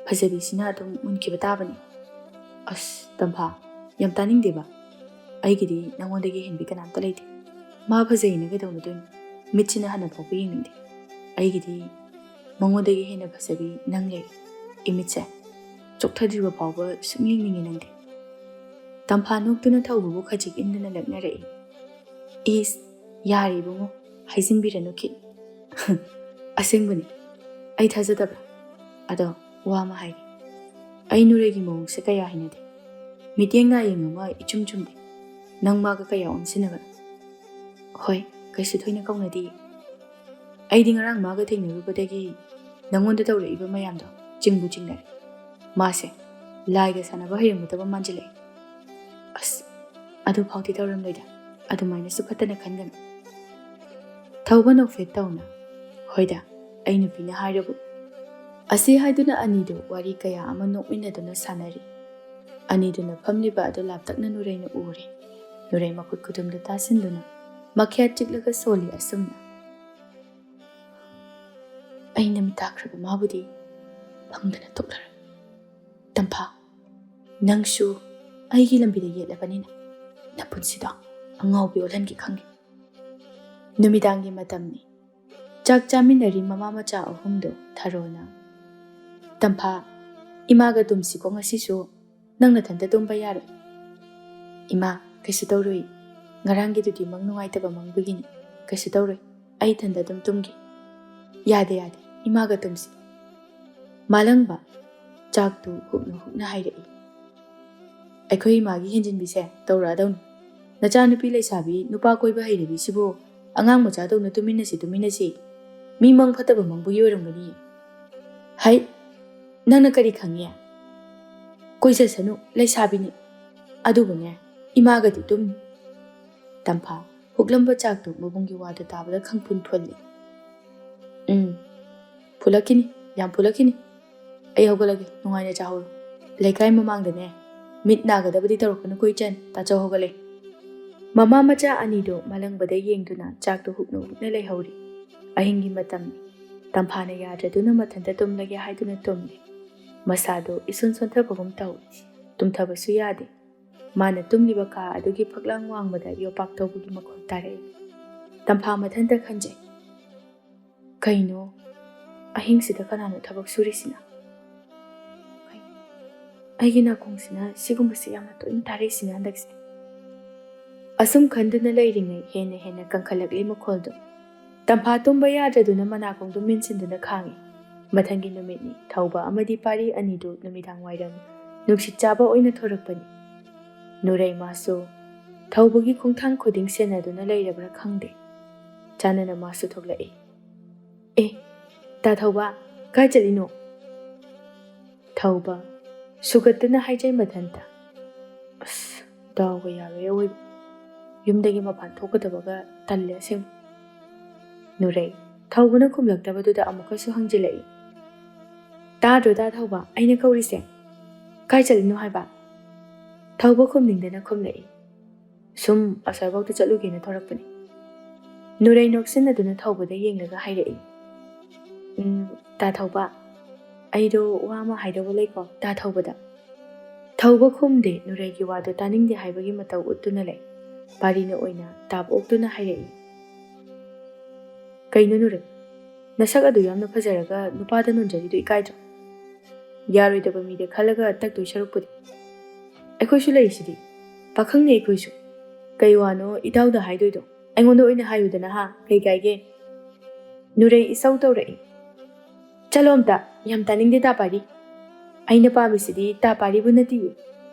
ꯐꯖꯕꯤꯁꯤꯅ ꯑꯗꯨꯝ ꯃꯨꯟꯈꯤꯕ ꯇꯥꯕꯅꯤ꯫" "ꯑꯁ, ꯇꯝꯐꯥ, ꯌꯥꯝ ꯇꯥꯅꯤꯡꯗꯦꯕ꯫ ꯑꯩꯒꯤꯗꯤ ꯅꯉꯣꯟꯗꯒꯤ ꯍꯦꯟꯕꯤ ꯀꯅꯥꯝꯇ ꯂꯩꯇꯦ꯫ ꯃꯥ ꯐꯖꯩꯅ ꯀꯩꯗꯧꯅꯗꯣꯏꯅꯣ? ꯃꯤꯠꯁꯤꯅ ꯍꯥꯟꯅ ꯐꯥꯎꯕ ꯌꯦꯡꯅꯤꯡꯗꯦ꯫ ꯑꯩꯒꯤꯗꯤ ꯃꯉꯣꯟꯗꯒꯤ ꯍꯦꯟꯅ ꯐꯖꯕꯤ ꯅꯪ ꯂꯩꯔꯦ꯫ ꯏꯃꯤꯠꯁꯦ ꯆꯣꯛꯊꯗ꯭ꯔꯤꯕ ꯐꯥꯎꯕ ꯁꯨꯝ ꯌꯦꯡꯅꯤꯡꯉꯦ ꯅꯪꯗꯤ꯫" ꯇꯝꯐꯥ ꯅꯣꯛꯇꯨꯅ ꯊꯧꯕꯕꯨ ꯈꯖꯤꯛ ꯏꯟꯗꯨꯅ ꯂꯛꯅꯔꯛꯏ꯫ "ꯏꯁ, ꯌꯥꯔꯦ ꯏꯕꯨꯡꯉꯣ, ꯍꯥꯏꯖꯤꯟꯕꯤꯔꯅꯨ ꯈꯤꯠ꯫" "ꯑꯁꯦꯡꯕꯅꯤ, ꯑꯩ ꯊꯥꯖꯗꯕ꯭ꯔꯥ? ꯑꯗꯣ ꯋꯥ ꯑꯃ ꯍꯥꯏꯒꯦ꯫ ꯑꯩ ꯅꯨꯔꯩꯒꯤ ꯃꯑꯣꯡꯁꯦ ꯀꯌꯥ ꯍꯩꯅꯗꯦ꯫ ꯃꯤꯠꯌꯦꯡ ꯅꯥꯌꯦꯡ ꯑꯃ ꯏꯆꯨꯝ ꯆꯨꯝꯗꯦ꯫ ꯅꯪ ꯃꯥꯒ ꯀꯌꯥ ꯑꯣꯟꯁꯤꯟꯅꯕ?" "ꯍꯣꯏ, ꯀꯩꯁꯨ ꯊꯣꯏꯅ ꯀꯧꯅꯗꯦ꯫ ꯑꯩꯗꯤ ꯉꯔꯥꯡ ꯃꯥꯒ ꯊꯦꯡꯅꯔꯨꯕꯗꯒꯤ ꯅꯪꯉꯣꯟꯗ ꯇꯧꯔꯛꯏꯕ ꯃꯌꯥꯝꯗꯣ ꯆꯤꯡꯕꯨ ꯆꯤꯡꯅꯔꯦ꯫ ꯃꯥꯁꯦ ꯂꯥꯏꯒ ꯁꯥꯟꯅꯕ ꯍꯩꯔꯝꯒꯗꯕ ꯃꯥꯟꯁꯤꯜꯂꯛꯑꯦ꯫ ꯑꯁ, ꯑꯗꯨ ꯐꯥꯎꯗꯤ ꯇꯧꯔꯝꯂꯣꯏꯗ, ꯑꯗꯨꯃꯥꯏꯅꯁꯨ ꯐꯠꯇꯅ ꯈꯟꯒꯅꯨ꯫ ꯊꯧꯕ ꯅꯣꯛꯐꯦꯠ ꯇꯧꯅ, "ꯍꯣꯏꯗ, ꯑꯩ ꯅꯨꯄꯤꯅ ꯍꯥꯏꯔꯕꯨ"꯫ ꯑꯁꯤ ꯍꯥꯏꯗꯨꯅ ꯑꯅꯤꯗꯨ ꯋꯥꯔꯤ ꯀꯌꯥ ꯑꯃ ꯅꯣꯛꯃꯤꯟꯅꯗꯨꯅ ꯁꯥꯟꯅꯔꯤ꯫ ꯑꯅꯤꯗꯨꯅ ꯐꯝꯂꯤꯕ ꯑꯗꯨ ꯂꯥꯞꯇꯛꯅ ꯅꯨꯔꯩꯅ ꯎꯔꯦ꯫ ꯅꯨꯔꯩ ꯃꯈꯨꯠ ꯈꯨꯗꯨꯝꯗꯨ ꯇꯥꯁꯤꯟꯗꯨꯅ ꯃꯈ꯭ꯌꯥꯠ ꯆꯤꯛꯂꯒ ꯁꯣꯜꯂꯤ ꯑꯁꯨꯝꯅ, "ꯑꯩꯅ ꯃꯤꯇꯥꯈ꯭ꯔꯕ ꯃꯥꯕꯨꯗꯤ ꯐꯪꯗꯅ ꯊꯣꯛꯂꯔꯣꯏ꯫ ꯇꯝꯐꯥ, ꯅꯪꯁꯨ ꯑꯩꯒꯤ ꯂꯝꯕꯤꯗ ꯌꯦꯠꯂꯕꯅꯤꯅ ꯅꯄꯨꯟꯁꯤꯗꯣ ꯑꯉꯥꯎꯕꯤ ꯑꯣꯜꯍꯟꯒꯦ ꯈꯪꯉꯦ"꯫ ꯅꯨꯃꯤꯗꯥꯡꯒꯤ ꯃꯇꯝꯅꯤ꯫ ꯆꯥꯛ ꯆꯥꯃꯤꯟꯅꯔꯤ ꯃꯃꯥ ꯃꯆꯥ ꯑꯍꯨꯝꯗꯣ꯫ ꯊꯔꯣꯅ, "ꯇꯝꯐꯥ, ꯏꯃꯥꯒ ꯇꯨꯝꯁꯤꯀꯣ ꯉꯁꯤꯁꯨ꯫ ꯅꯪ ꯅꯊꯟꯇ ꯇꯨꯝꯕ ꯌꯥꯔꯣꯏ"꯫ "ꯏꯃꯥ, ꯀꯩꯁꯨ ꯇꯧꯔꯣꯏ꯫ ꯉꯔꯥꯡꯒꯤꯗꯨꯗꯤ ꯃꯪ ꯅꯨꯡꯉꯥꯏꯇꯕ ꯃꯪꯕꯒꯤꯅꯤ꯫ ꯀꯩꯁꯨ ꯇꯧꯔꯣꯏ꯫ ꯑꯩ ꯏꯊꯟꯇ ꯑꯗꯨꯝ ꯇꯨꯝꯒꯦ"꯫ "ꯌꯥꯗꯦ, ꯌꯥꯗꯦ꯫ ꯏꯃꯥꯒ ꯇꯨꯝꯁꯤ"꯫ ꯃꯥꯂꯪꯕ ꯆꯥꯛꯇꯨ ꯍꯨꯛꯅ ꯍꯨꯛꯅ ꯍꯥꯏꯔꯛꯏ꯫ "ꯑꯩꯈꯣꯏ ꯏꯃꯥꯒꯤ ꯍꯦꯟꯖꯤꯟꯕꯤꯁꯦ ꯇꯧꯔꯛꯑꯗꯧꯅꯤ꯫ ꯅꯆꯥꯅꯨꯄꯤ ꯂꯩꯁꯥꯕꯤ ꯅꯨꯄꯥ ꯀꯣꯏꯕ ꯍꯩꯔꯕꯤꯁꯤꯕꯨ ꯑꯉꯥꯡ ꯃꯆꯥꯗꯧꯅ ꯇꯨꯃꯤꯟꯅꯁꯤ, ꯇꯨꯃꯤꯟꯅꯁꯤ꯫ ꯃꯤ ꯃꯪ ꯐꯠꯇꯕ ꯃꯪꯕꯒꯤ ꯑꯣꯏꯔꯝꯒꯅꯤ"꯫ "ꯍꯩ, ꯅꯪꯅ ꯀꯔꯤ ꯈꯪꯉꯤ? ꯀꯣꯏꯖꯁꯅꯨ, ꯂꯩꯁꯥꯕꯤꯅꯤ꯫ ꯑꯗꯨꯕꯨꯅꯦ, ꯏꯃꯥꯒꯗꯤ ꯇꯨꯝꯅꯤ"꯫ ꯇꯝꯐꯥ ꯍꯨꯛꯂꯝꯕ ꯆꯥꯛꯇꯨ ꯃꯕꯨꯡꯒꯤ ꯋꯥꯗꯨ ꯇꯥꯕꯗ ꯈꯪꯐꯨꯟ ꯐꯨꯜꯂꯤ꯫ "ꯎꯝ, ꯐꯨꯜꯂꯛꯈꯤꯅꯤ, ꯌꯥꯝ ꯐꯨꯜꯂꯛꯈꯤꯅꯤ꯫ ꯑꯩ ꯍꯧꯒꯠꯂꯒꯦ, ꯅꯨꯡꯉꯥꯏꯅ ꯆꯥꯍꯧꯔꯣ꯫ ꯂꯩꯀꯥꯏ ꯃꯃꯥꯡꯗꯅꯦ, ꯃꯤꯠ ꯅꯥꯒꯗꯕꯗꯤ ꯇꯧꯔꯛꯀꯅꯨꯀꯣ ꯏꯆꯟ, ꯇꯥꯆꯧ ꯍꯧꯒꯠꯂꯦ"꯫ ꯃꯃꯥ ꯃꯆꯥ ꯑꯅꯤꯗꯨ ꯃꯥꯂꯪꯕꯗ ꯌꯦꯡꯗꯨꯅ ꯆꯥꯛꯇꯨ ꯍꯨꯛꯅ ꯍꯨꯛꯅ ꯂꯩꯍꯧꯔꯤ꯫ ꯑꯍꯤꯡꯒꯤ ꯃꯇꯝꯅꯤ꯫ ꯇꯝꯐꯥꯅ ꯌꯥꯗ꯭ꯔꯗꯨꯅ ꯃꯊꯟꯇ ꯇꯨꯝꯂꯒꯦ ꯍꯥꯏꯗꯨꯅ ꯇꯨꯝꯂꯤ꯫ ꯃꯁꯥꯗꯨ ꯏꯁꯣꯟ ꯁꯣꯟꯊꯕꯒꯨꯝ ꯇꯧꯏ꯫ ꯇꯨꯝꯊꯕꯁꯨ ꯌꯥꯗꯦ꯫ ꯃꯥꯅ ꯇꯨꯝꯂꯤꯕ ꯀꯥ ꯑꯗꯨꯒꯤ ꯐꯛꯂꯥꯡ ꯋꯥꯡꯃꯗ ꯌꯣꯄꯥꯛ ꯇꯧꯕꯒꯤ ꯃꯈꯣꯜ ꯇꯥꯔꯛꯏ꯫ ꯇꯝꯐꯥ ꯃꯊꯟꯇ ꯈꯟꯖꯩ, "ꯀꯩꯅꯣ, ꯑꯍꯤꯡꯁꯤꯗ ꯀꯅꯥꯅꯣ ꯊꯕꯛ ꯁꯨꯔꯤꯁꯤꯅ? ꯑꯩꯒꯤ ꯅꯥꯀꯣꯡꯁꯤꯅ ꯁꯤꯒꯨꯝꯕꯁꯤ ꯌꯥꯝꯅ ꯇꯣꯏꯅ ꯇꯥꯔꯛꯏꯁꯤꯅ ꯍꯟꯗꯛꯁꯦ"꯫ ꯑꯁꯨꯝ ꯈꯟꯗꯨꯅ ꯂꯩꯔꯤꯉꯩ ꯍꯦꯟꯅ ꯍꯦꯟꯅ ꯀꯟꯈꯠꯂꯛꯂꯤ ꯃꯈꯣꯜꯗꯨ꯫ ꯇꯝꯐꯥ ꯇꯨꯝꯕ ꯌꯥꯗ꯭ꯔꯗꯨꯅ ꯃꯅꯥꯀꯣꯡꯗꯨ ꯃꯦꯟꯁꯤꯟꯗꯨꯅ ꯈꯥꯡꯉꯤ꯫ ꯃꯊꯪꯒꯤ ꯅꯨꯃꯤꯠꯅꯤ꯫ ꯊꯧꯕ ꯑꯃꯗꯤ ꯄꯥꯔꯤ ꯑꯅꯤꯗꯨ ꯅꯨꯃꯤꯗꯥꯡ ꯋꯥꯏꯔꯝ ꯅꯨꯡꯁꯤꯠ ꯆꯥꯕ ꯑꯣꯏꯅ ꯊꯣꯔꯛꯄꯅꯤ꯫ ꯅꯨꯔꯩ ꯃꯥꯁꯨ ꯊꯧꯕꯒꯤ ꯈꯣꯡꯊꯥꯡ ꯈꯨꯗꯤꯡ ꯁꯦꯟꯅꯗꯨꯅ ꯂꯩꯔꯕ꯭ꯔꯥ ꯈꯪꯗꯦ꯫ ꯆꯥꯅꯅ ꯃꯥꯁꯨ ꯊꯣꯛꯂꯛꯏ꯫ "ꯑꯦ, ꯇꯥ ꯊꯧꯕ, ꯀꯥꯏ ꯆꯠꯂꯤꯅꯣ?" ꯊꯧꯕ, ꯁꯨꯒꯠꯇꯨꯅ ꯍꯥꯏꯖꯩ ꯃꯊꯟꯇ, "ꯑꯁ, ꯗꯥꯎꯒ ꯌꯥꯔꯣꯏ ꯑꯋꯣꯏꯕ꯫ ꯌꯨꯝꯗꯒꯤ ꯃꯄꯥꯟ ꯊꯣꯛꯀꯗꯕꯒ ꯇꯜꯂꯦ ꯑꯁꯦꯡꯕ꯫" ꯅꯨꯔꯩ, ꯊꯧꯕꯅ ꯈꯨꯝꯂꯛꯇꯕꯗꯨꯗ ꯑꯃꯨꯛꯀꯁꯨ ꯍꯪꯖꯤꯜꯂꯛꯏ, "ꯇꯥꯗ꯭ꯔꯣ ꯗꯥ ꯊꯧꯕ ꯑꯩꯅ ꯀꯧꯔꯤꯁꯦ? ꯀꯥꯏ ꯆꯠꯂꯤꯅꯣ ꯍꯥꯏꯕ?" ꯊꯧꯕ ꯈꯨꯝꯅꯤꯡꯗꯅ ꯈꯨꯝꯂꯛꯏ꯫ "ꯁꯨꯝ ꯑꯁ꯭ꯋꯥꯏꯐꯥꯎꯗ ꯆꯠꯂꯨꯒꯦꯅ ꯊꯣꯔꯛꯄꯅꯤ꯫" ꯅꯨꯔꯩ ꯅꯣꯛꯁꯤꯟꯅꯗꯨꯅ ꯊꯧꯕꯗ ꯌꯦꯡꯂꯒ ꯍꯥꯏꯔꯛꯏ, "ꯎꯝ, ꯗꯥ ꯊꯧꯕ, ꯑꯩꯗꯣ ꯋꯥ ꯑꯃ ꯍꯥꯏꯗꯧꯕ ꯂꯩꯀꯣ ꯗꯥ ꯊꯧꯕꯗ꯫" ꯊꯧꯕ ꯈꯨꯝꯗꯦ, ꯅꯨꯔꯩꯒꯤ ꯋꯥꯗꯣ ꯇꯥꯅꯤꯡꯗꯦ ꯍꯥꯏꯕꯒꯤ ꯃꯇꯧ ꯎꯠꯇꯨꯅ ꯂꯩ꯫ ꯄꯥꯔꯤꯅ ꯑꯣꯏꯅ ꯇꯥꯞ ꯑꯣꯛꯇꯨꯅ ꯍꯥꯏꯔꯛꯏ, "ꯀꯩꯅꯣ ꯅꯨꯔꯩ? ꯅꯁꯛ ꯑꯗꯨ ꯌꯥꯝꯅ ꯐꯖꯔꯒ ꯅꯨꯄꯥꯗ ꯅꯣꯟꯖꯔꯤꯗꯨ ꯏꯀꯥꯏꯗ꯭ꯔꯣ? ꯌꯥꯔꯣꯏꯗꯕ ꯃꯤꯗ ꯈꯜꯂꯒ ꯇꯛꯇꯣꯏ ꯁꯔꯨꯛꯄꯨꯗꯤ꯫ ꯑꯩꯈꯣꯏꯁꯨ ꯂꯩꯔꯤꯁꯤꯗꯤ꯫ ꯄꯥꯈꯪꯅꯤ ꯑꯩꯈꯣꯏꯁꯨ꯫ ꯀꯩ ꯋꯥꯅꯣ ꯏꯇꯥꯎꯗ ꯍꯥꯏꯗꯣꯏꯗꯣ? ꯑꯩꯉꯣꯟꯗ ꯑꯣꯏꯅ ꯍꯥꯏꯌꯨꯗꯅ ꯍꯥ, ꯀꯩ ꯀꯥꯏꯒꯦ?" ꯅꯨꯔꯩ ꯏꯁꯧ ꯇꯧꯔꯛꯏ, "ꯆꯠꯂꯣ ꯑꯝꯇ, ꯌꯥꯝ ꯇꯥꯅꯤꯡꯗꯦ ꯗꯥ ꯄꯥꯔꯤ꯫ ꯑꯩꯅ ꯄꯥꯝꯃꯤꯁꯤꯗꯤ ꯗꯥ ꯄꯥꯔꯤꯕꯨ ꯅꯠꯇꯤꯌꯦ꯫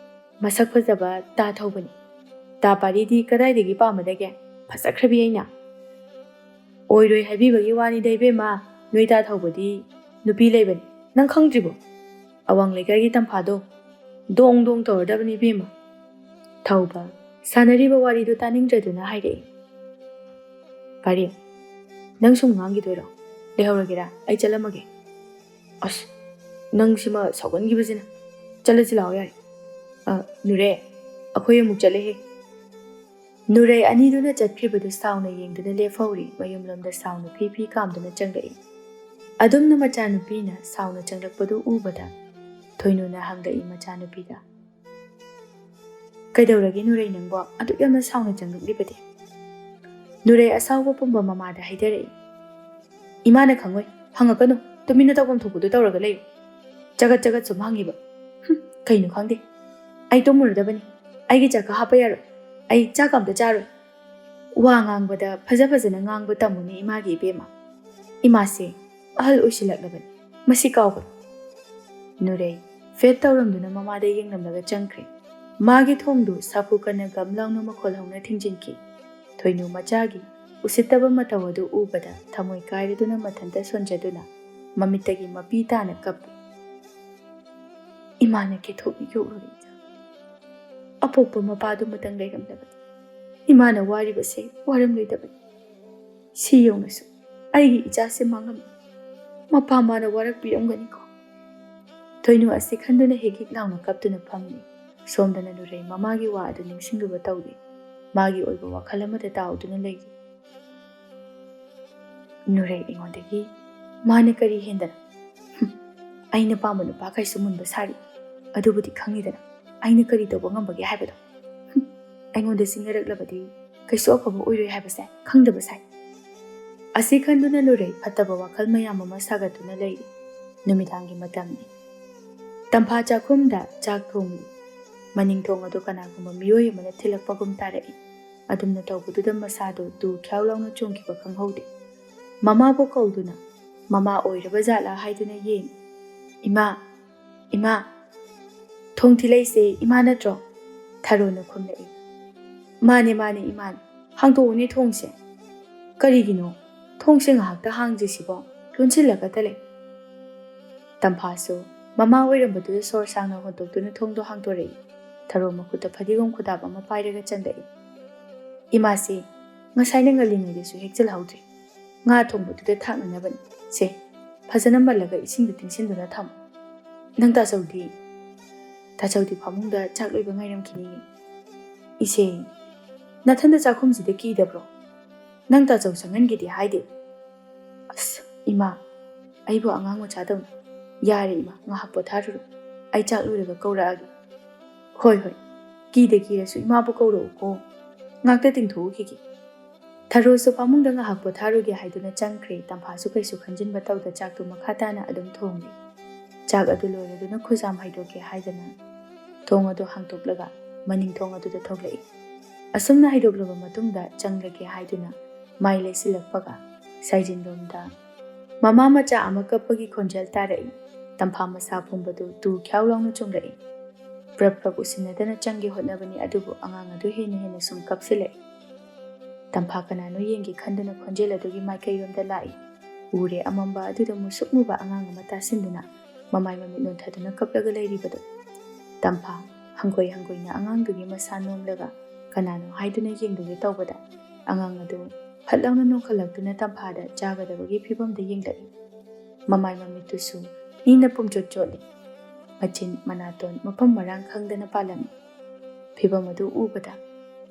ꯃꯁꯛ ꯐꯖꯕ ꯗꯥ ꯊꯧꯕꯅꯤ꯫ ꯗꯥ ꯄꯥꯔꯤꯗꯤ ꯀꯗꯥꯏꯗꯒꯤ ꯄꯥꯝꯃꯗꯒꯦ? ꯐꯖꯈ꯭ꯔꯕꯤ ꯑꯩꯅ꯫" "ꯑꯣꯏꯔꯣꯏ ꯍꯥꯏꯕꯤꯕꯒꯤ ꯋꯥꯅꯤꯗ ꯏꯕꯦꯝꯃ, ꯅꯣꯏ ꯗꯥ ꯊꯧꯕꯗꯤ ꯅꯨꯄꯤ ꯂꯩꯕꯅꯤ, ꯅꯪ ꯈꯪꯗ꯭ꯔꯤꯕꯣ? ꯑꯋꯥꯡ ꯂꯩꯀꯥꯏꯒꯤ ꯇꯝꯐꯥꯗꯣ ꯗꯣꯡ ꯗꯣꯡ ꯇꯧꯔꯗꯕꯅꯤ ꯏꯕꯦꯝꯃ꯫" ꯊꯧꯕ, ꯁꯥꯟꯅꯔꯤꯕ ꯋꯥꯔꯤꯗꯨ ꯇꯥꯅꯤꯡꯗ꯭ꯔꯗꯨꯅ ꯍꯥꯏꯔꯛꯏ, "ꯄꯥꯔꯤ, ꯅꯪ ꯁꯨꯝ ꯉꯥꯡꯈꯤꯗꯣꯏꯔꯣ? ꯂꯩꯍꯧꯔꯒꯦꯔꯥ? ꯑꯩ ꯆꯠꯂꯝꯃꯒꯦ꯫" "ꯑꯁ, ꯅꯪꯁꯤꯃ ꯁꯥꯎꯒꯟꯈꯤꯕꯁꯤꯅ꯫ ꯆꯠꯂꯁꯤ ꯂꯥꯛꯑꯣ ꯌꯥꯔꯦ꯫ ꯑ, ꯅꯨꯔꯦ, ꯑꯩꯈꯣꯏ ꯑꯃꯨꯛ ꯆꯠꯂꯦꯍꯦ꯫" ꯅꯨꯔꯩ ꯑꯅꯤꯗꯨꯅ ꯆꯠꯈ꯭ꯔꯤꯕꯗꯨ ꯁꯥꯎꯅ ꯌꯦꯡꯗꯨꯅ ꯂꯦꯞꯍꯧꯔꯤ꯫ ꯃꯌꯨꯝꯂꯣꯝꯗ ꯁꯥꯎꯅ ꯐꯤ ꯐꯤ ꯀꯥꯝꯗꯨꯅ ꯆꯪꯂꯛꯏ꯫ ꯑꯗꯨꯝꯅ ꯃꯆꯥꯅꯨꯄꯤꯅ ꯁꯥꯎꯅ ꯆꯪꯂꯛꯄꯗꯨ ꯎꯕꯗ ꯊꯣꯏꯅꯨꯅ ꯍꯪꯂꯛꯏ ꯃꯆꯥꯅꯨꯄꯤꯗ, "ꯀꯩꯗꯧꯔꯒꯦ ꯅꯨꯔꯩ ꯅꯪꯕꯣ? ꯑꯗꯨꯛ ꯌꯥꯝꯅ ꯁꯥꯎꯅ ꯆꯪꯂꯛꯂꯤꯕꯗꯤ?" ꯅꯨꯔꯩ ꯑꯁꯥꯎꯕ ꯄꯨꯝꯕ ꯃꯃꯥꯗ ꯍꯥꯏꯊꯔꯛꯏ꯫ "ꯏꯃꯥꯅ ꯈꯪꯉꯣꯏ, ꯍꯪꯉꯛꯀꯅꯨ, ꯇꯨꯃꯤꯟꯅ ꯇꯧꯐꯝ ꯊꯣꯛꯄꯗꯨ ꯇꯧꯔꯒ ꯂꯩꯌꯨ꯫ ꯆꯒꯠ ꯆꯒꯠ ꯁꯨꯝ ꯍꯪꯉꯤꯕ꯫ ꯍꯨꯝ, ꯀꯩꯅꯣ ꯈꯪꯗꯦ꯫ ꯑꯩ ꯇꯨꯝꯃꯨꯔꯗꯕꯅꯤ꯫ ꯑꯩꯒꯤ ꯆꯥꯛꯀ ꯍꯥꯞꯄ ꯌꯥꯔꯣꯏ꯫ ꯑꯩ ꯆꯥꯛꯀ ꯑꯝꯇ ꯆꯥꯔꯣꯏ꯫ ꯋꯥ ꯉꯥꯡꯕꯗ ꯐꯖ ꯐꯖꯅ ꯉꯥꯡꯕ ꯇꯝꯃꯨꯅꯦ ꯏꯃꯥꯒꯤ ꯏꯕꯦꯝꯃ꯫ ꯏꯃꯥꯁꯦ ꯑꯍꯜ ꯑꯣꯏꯁꯤꯜꯂꯛꯂꯕꯅꯤ꯫ ꯃꯁꯤ ꯀꯥꯎꯒꯅꯨ꯫" ꯅꯨꯔꯩ ꯐꯦꯠ ꯇꯧꯔꯝꯗꯨꯅ ꯃꯃꯥꯗ ꯌꯦꯡꯂꯝꯂꯒ ꯆꯪꯈ꯭ꯔꯦ꯫ ꯃꯥꯒꯤ ꯊꯣꯡꯗꯨ ꯁꯥꯐꯨ ꯀꯟꯅ ꯒꯝ ꯂꯥꯎꯅ ꯃꯈꯣꯜ ꯍꯧꯅ ꯊꯤꯡꯖꯤꯟꯈꯤ꯫ ꯊꯣꯏꯅꯨ ꯃꯆꯥꯒꯤ ꯎꯁꯤꯠꯇꯕ ꯃꯇꯧ ꯑꯗꯨ ꯎꯕꯗ ꯊꯃꯣꯏ ꯀꯥꯏꯔꯗꯨꯅ ꯃꯊꯟꯇ ꯁꯣꯟꯖꯗꯨꯅ ꯃꯃꯤꯠꯇꯒꯤ ꯃꯄꯤ ꯇꯥꯅ ꯀꯞꯄꯤ꯫ ꯏꯃꯥꯅ ꯀꯦꯊꯣꯛꯅ ꯌꯣꯛꯂꯨꯔꯦ ꯏꯆꯥ꯫ ꯑꯄꯣꯛꯄ ꯃꯄꯥꯗꯨꯃꯇꯪ ꯂꯩꯔꯝꯂꯕꯗꯤ ꯏꯃꯥꯅ ꯋꯥꯔꯤꯕꯁꯦ ꯋꯥꯔꯝꯂꯣꯏꯗꯕꯅꯤ꯫ ꯁꯤ ꯌꯧꯅꯁꯨ ꯑꯩꯒꯤ ꯏꯆꯥꯁꯦ ꯃꯥꯡꯂꯝꯃꯤ꯫ ꯃꯄꯥ ꯃꯥꯅ ꯋꯥꯔꯛꯄꯤꯔꯝꯒꯅꯤꯀꯣ꯫ ꯊꯣꯏꯅꯨ ꯑꯁꯤ ꯈꯟꯗꯨꯅ ꯍꯤꯛ ꯍꯤꯛ ꯂꯥꯎꯅ ꯀꯞꯇꯨꯅ ꯐꯝꯂꯤ꯫ ꯁꯣꯝꯗꯅ ꯅꯨꯔꯩ ꯃꯃꯥꯒꯤ ꯋꯥ ꯑꯗꯨ ꯅꯤꯡꯁꯤꯡꯂꯨꯕ ꯇꯧꯔꯤ꯫ ꯃꯥꯒꯤ ꯑꯣꯏꯕ ꯋꯥꯈꯜ ꯑꯃꯗ ꯇꯥꯎꯗꯨꯅ ꯂꯩꯔꯤ꯫ ꯅꯨꯔꯩ ꯑꯩꯉꯣꯟꯗꯒꯤ ꯃꯥꯅ ꯀꯔꯤ ꯍꯦꯟꯗꯅ? ꯍꯨꯝ, ꯑꯩꯅ ꯄꯥꯝꯕ ꯅꯨꯄꯥ ꯀꯩꯁꯨ ꯃꯨꯟꯕ ꯁꯥꯔꯤ꯫ ꯑꯗꯨꯕꯨꯗꯤ ꯈꯪꯉꯤꯗꯅ ꯑꯩꯅ ꯀꯔꯤ ꯇꯧꯕ ꯉꯝꯕꯒꯦ ꯍꯥꯏꯕꯗꯣ꯫ ꯍꯨꯝ, ꯑꯩꯉꯣꯟꯗ ꯆꯤꯡꯅꯔꯛꯂꯕꯗꯤ ꯀꯩꯁꯨ ꯑꯐꯕ ꯑꯣꯏꯔꯣꯏ ꯍꯥꯏꯕꯁꯦ ꯈꯪꯗꯕ ꯁꯥꯏ꯫ ꯑꯁꯤ ꯈꯟꯗꯨꯅ ꯅꯨꯔꯩ ꯐꯠꯇꯕ ꯋꯥꯈꯜ ꯃꯌꯥꯝ ꯑꯃ ꯁꯥꯒꯠꯇꯨꯅ ꯂꯩꯔꯤ꯫ ꯅꯨꯃꯤꯗꯥꯡꯒꯤ ꯃꯇꯝꯅꯤ꯫ ꯇꯝꯐꯥ ꯆꯥꯛꯈꯨꯝꯗ ꯆꯥꯛ ꯊꯣꯡꯂꯤ꯫ ꯃꯅꯤꯡ ꯊꯣꯡ ꯑꯗꯨ ꯀꯅꯥꯒꯨꯝꯕ ꯃꯤꯑꯣꯏ ꯑꯃꯅ ꯊꯤꯜꯂꯛꯄꯒꯨꯝ ꯇꯥꯔꯛꯏ꯫ ꯑꯗꯨꯝꯅ ꯇꯧꯕꯗꯨꯗ ꯃꯁꯥꯗꯨ ꯇꯨ ꯈ꯭ꯌꯥꯎ ꯂꯥꯎꯅ ꯆꯣꯡꯈꯤꯕ ꯈꯪꯍꯧꯗꯦ꯫ ꯃꯃꯥꯕꯨ ꯀꯧꯗꯨꯅ, "ꯃꯃꯥ ꯑꯣꯏꯔꯕ ꯖꯥꯠꯂꯥ?" ꯍꯥꯏꯗꯨꯅ ꯌꯦꯡꯏ꯫ "ꯏꯃꯥ! ꯏꯃꯥ! ꯊꯣꯡ ꯊꯤꯜꯂꯛꯏꯁꯦ ꯏꯃꯥ ꯅꯠꯇ꯭ꯔꯣ?" ꯊꯔꯣꯅ ꯈꯨꯝꯂꯛꯏ꯫ "ꯃꯥꯅꯦ, ꯃꯥꯅꯦ, ꯏꯃꯥꯅꯦ꯫ ꯍꯥꯡꯗꯣꯛꯎꯅꯦ ꯊꯣꯡꯁꯦ꯫ ꯀꯔꯤꯒꯤꯅꯣ? ꯊꯣꯡꯁꯦ ꯉꯥꯏꯍꯥꯛꯇ ꯍꯥꯡꯗ꯭ꯔꯤꯁꯤꯕꯣ? ꯂꯣꯟꯁꯤꯜꯂꯒꯇ ꯂꯩ꯫" ꯇꯝꯐꯥꯁꯨ ꯃꯃꯥ ꯑꯣꯏꯔꯝꯕꯗꯨꯗ ꯁꯣꯔ ꯁꯥꯡꯅ ꯍꯣꯟꯗꯣꯛꯇꯨꯅ ꯊꯣꯡꯗꯣ ꯍꯥꯡꯗꯣꯔꯛꯏ꯫ ꯊꯔꯣ ꯃꯈꯨꯠꯇ ꯐꯗꯤꯒꯣꯝ ꯈꯨꯗꯥꯞ ꯑꯃ ꯄꯥꯏꯔꯒ ꯆꯪꯂꯛꯏ꯫ "ꯏꯃꯥꯁꯤ ꯉꯁꯥꯏꯅ ꯉꯜꯂꯤꯉꯩꯗꯁꯨ ꯍꯦꯛꯆꯜꯍꯧꯗ꯭ꯔꯦ꯫ ꯉꯥ ꯊꯣꯡꯕꯗꯨꯗ ꯊꯥꯛꯅꯅꯕꯅꯤ꯫ ꯁꯦ, ꯐꯖꯅ ꯃꯜꯂꯒ ꯏꯁꯤꯡꯗ ꯇꯤꯡꯁꯤꯟꯗꯨꯅ ꯊꯝꯃꯨ꯫ ꯅꯪ ꯇꯥꯆꯧꯗꯤ?" "ꯇꯥꯆꯧꯗꯤ ꯐꯃꯨꯡꯗ ꯆꯥꯛ ꯂꯣꯏꯕ ꯉꯥꯏꯔꯝꯈꯤꯅꯤ꯫" "ꯏꯆꯦ, ꯅꯊꯟꯗ ꯆꯥꯛꯈꯨꯝꯁꯤꯗ ꯀꯤꯗꯕ꯭ꯔꯣ? ꯅꯪ ꯇꯥꯆꯧ ꯆꯪꯍꯟꯒꯦꯗꯤ ꯍꯥꯏꯗꯦ꯫" "ꯑꯁ, ꯏꯃꯥ, ꯑꯩꯕꯨ ꯑꯉꯥꯡ ꯃꯆꯥꯗꯧꯅ꯫ ꯌꯥꯔꯦ ꯏꯃꯥ, ꯉꯥꯏꯍꯥꯛ ꯄꯣꯊꯥꯔꯨꯔꯣ꯫ ꯑꯩ ꯆꯥꯛ ꯂꯣꯏꯔꯒ ꯀꯧꯔꯛꯑꯒꯦ꯫" "ꯍꯣꯏ, ꯍꯣꯏ, ꯀꯤꯗ ꯀꯤꯔꯁꯨ ꯏꯃꯥꯕꯨ ꯀꯧꯔꯛꯎꯀꯣ꯫ ꯉꯥꯛꯇ ꯇꯤꯡꯊꯣꯛꯎꯈꯤꯒꯦ꯫" ꯊꯔꯣꯁꯨ ꯐꯃꯨꯡꯗ ꯉꯥꯏꯍꯥꯛ ꯄꯣꯊꯥꯔꯨꯒꯦ ꯍꯥꯏꯗꯨꯅ ꯆꯪꯈ꯭ꯔꯦ꯫ ꯇꯝꯐꯥꯁꯨ ꯀꯩꯁꯨ ꯈꯟꯖꯤꯟꯕ ꯇꯧꯗ ꯆꯥꯛꯇꯨ ꯃꯈꯥ ꯇꯥꯅ ꯑꯗꯨꯝ ꯊꯣꯡꯂꯤ꯫ ꯆꯥꯛ ꯑꯗꯨ ꯂꯣꯏꯔꯗꯨꯅ ꯈꯨꯖꯥꯝ ꯍꯩꯗꯣꯛꯀꯦ ꯍꯥꯏꯗꯅ ꯊꯣꯡ ꯑꯗꯨ ꯍꯥꯡꯗꯣꯛꯂꯒ ꯃꯅꯤꯡ ꯊꯣꯡ ꯑꯗꯨꯗ ꯊꯣꯛꯂꯛꯏ꯫ ꯑꯁꯨꯝꯅ ꯍꯩꯗꯣꯛꯂꯕ ꯃꯇꯨꯡꯗ ꯆꯪꯂꯒꯦ ꯍꯥꯏꯗꯨꯅ ꯃꯥꯏ ꯂꯩꯁꯤꯜꯂꯛꯄꯒ ꯁꯥꯏꯖꯤꯟꯂꯣꯝꯗ ꯃꯃꯥ ꯃꯆꯥ ꯑꯃ ꯀꯞꯄꯒꯤ ꯈꯣꯟꯖꯦꯜ ꯇꯥꯔꯛꯏ꯫ ꯇꯝꯐꯥ ꯃꯁꯥ ꯄꯨꯝꯕꯗꯨ ꯇꯨ ꯈ꯭ꯌꯥꯎ ꯂꯥꯎꯅ ꯆꯣꯡꯂꯛꯏ꯫ ꯄ꯭ꯔꯞ ꯄ꯭ꯔꯞ ꯎꯁꯤꯟꯅꯗꯅ ꯆꯪꯒꯦ ꯍꯣꯠꯅꯕꯅꯤ, ꯑꯗꯨꯕꯨ ꯑꯉꯥꯡ ꯑꯗꯨ ꯍꯦꯟꯅ ꯍꯦꯟꯅ ꯁꯨꯝ ꯀꯞꯁꯤꯜꯂꯛꯏ꯫ ꯇꯝꯐꯥ ꯀꯅꯥꯅꯣ ꯌꯦꯡꯒꯦ ꯈꯟꯗꯨꯅ ꯈꯣꯟꯖꯦꯜ ꯑꯗꯨꯒꯤ ꯃꯥꯏꯀꯩꯔꯣꯝꯗ ꯂꯥꯛꯏ꯫ ꯎꯔꯦ, ꯑꯃꯝꯕ ꯑꯗꯨꯗ ꯃꯨꯁꯨꯛ ꯃꯨꯕ ꯑꯉꯥꯡ ꯑꯃ ꯇꯥꯁꯤꯟꯗꯨꯅ ꯃꯃꯥꯏ ꯃꯃꯤꯠ ꯅꯣꯟꯊꯗꯨꯅ ꯀꯞꯂꯒ ꯂꯩꯔꯤꯕꯗꯨ꯫ ꯇꯝꯐꯥ ꯍꯪꯒꯣꯏ ꯍꯪꯒꯣꯏꯅ ꯑꯉꯥꯡꯗꯨꯒꯤ ꯃꯁꯥ ꯅꯣꯝꯂꯒ ꯀꯅꯥꯅꯣ ꯍꯥꯏꯗꯨꯅ ꯌꯦꯡꯂꯨꯒꯦ ꯇꯧꯕꯗ, ꯑꯉꯥꯡ ꯑꯗꯨ ꯐꯠ ꯂꯥꯎꯅ ꯅꯣꯡꯈꯠꯂꯛꯇꯨꯅ ꯇꯝꯐꯥꯗ ꯆꯥꯒꯗꯕꯒꯤ ꯐꯤꯕꯝꯗ ꯌꯦꯡꯂꯛꯏ꯫ ꯃꯃꯥꯏ ꯃꯃꯤꯠꯇꯨꯁꯨ ꯏꯅ ꯄꯨꯝꯆꯣꯠ ꯆꯣꯠꯂꯤ꯫ ꯃꯆꯤꯟ ꯃꯅꯥꯇꯣꯟ ꯃꯐꯝ ꯃꯔꯥꯡ ꯈꯪꯗꯅ ꯄꯥꯜꯂꯝꯃꯤ꯫ ꯐꯤꯕꯝ ꯑꯗꯨ ꯎꯕꯗ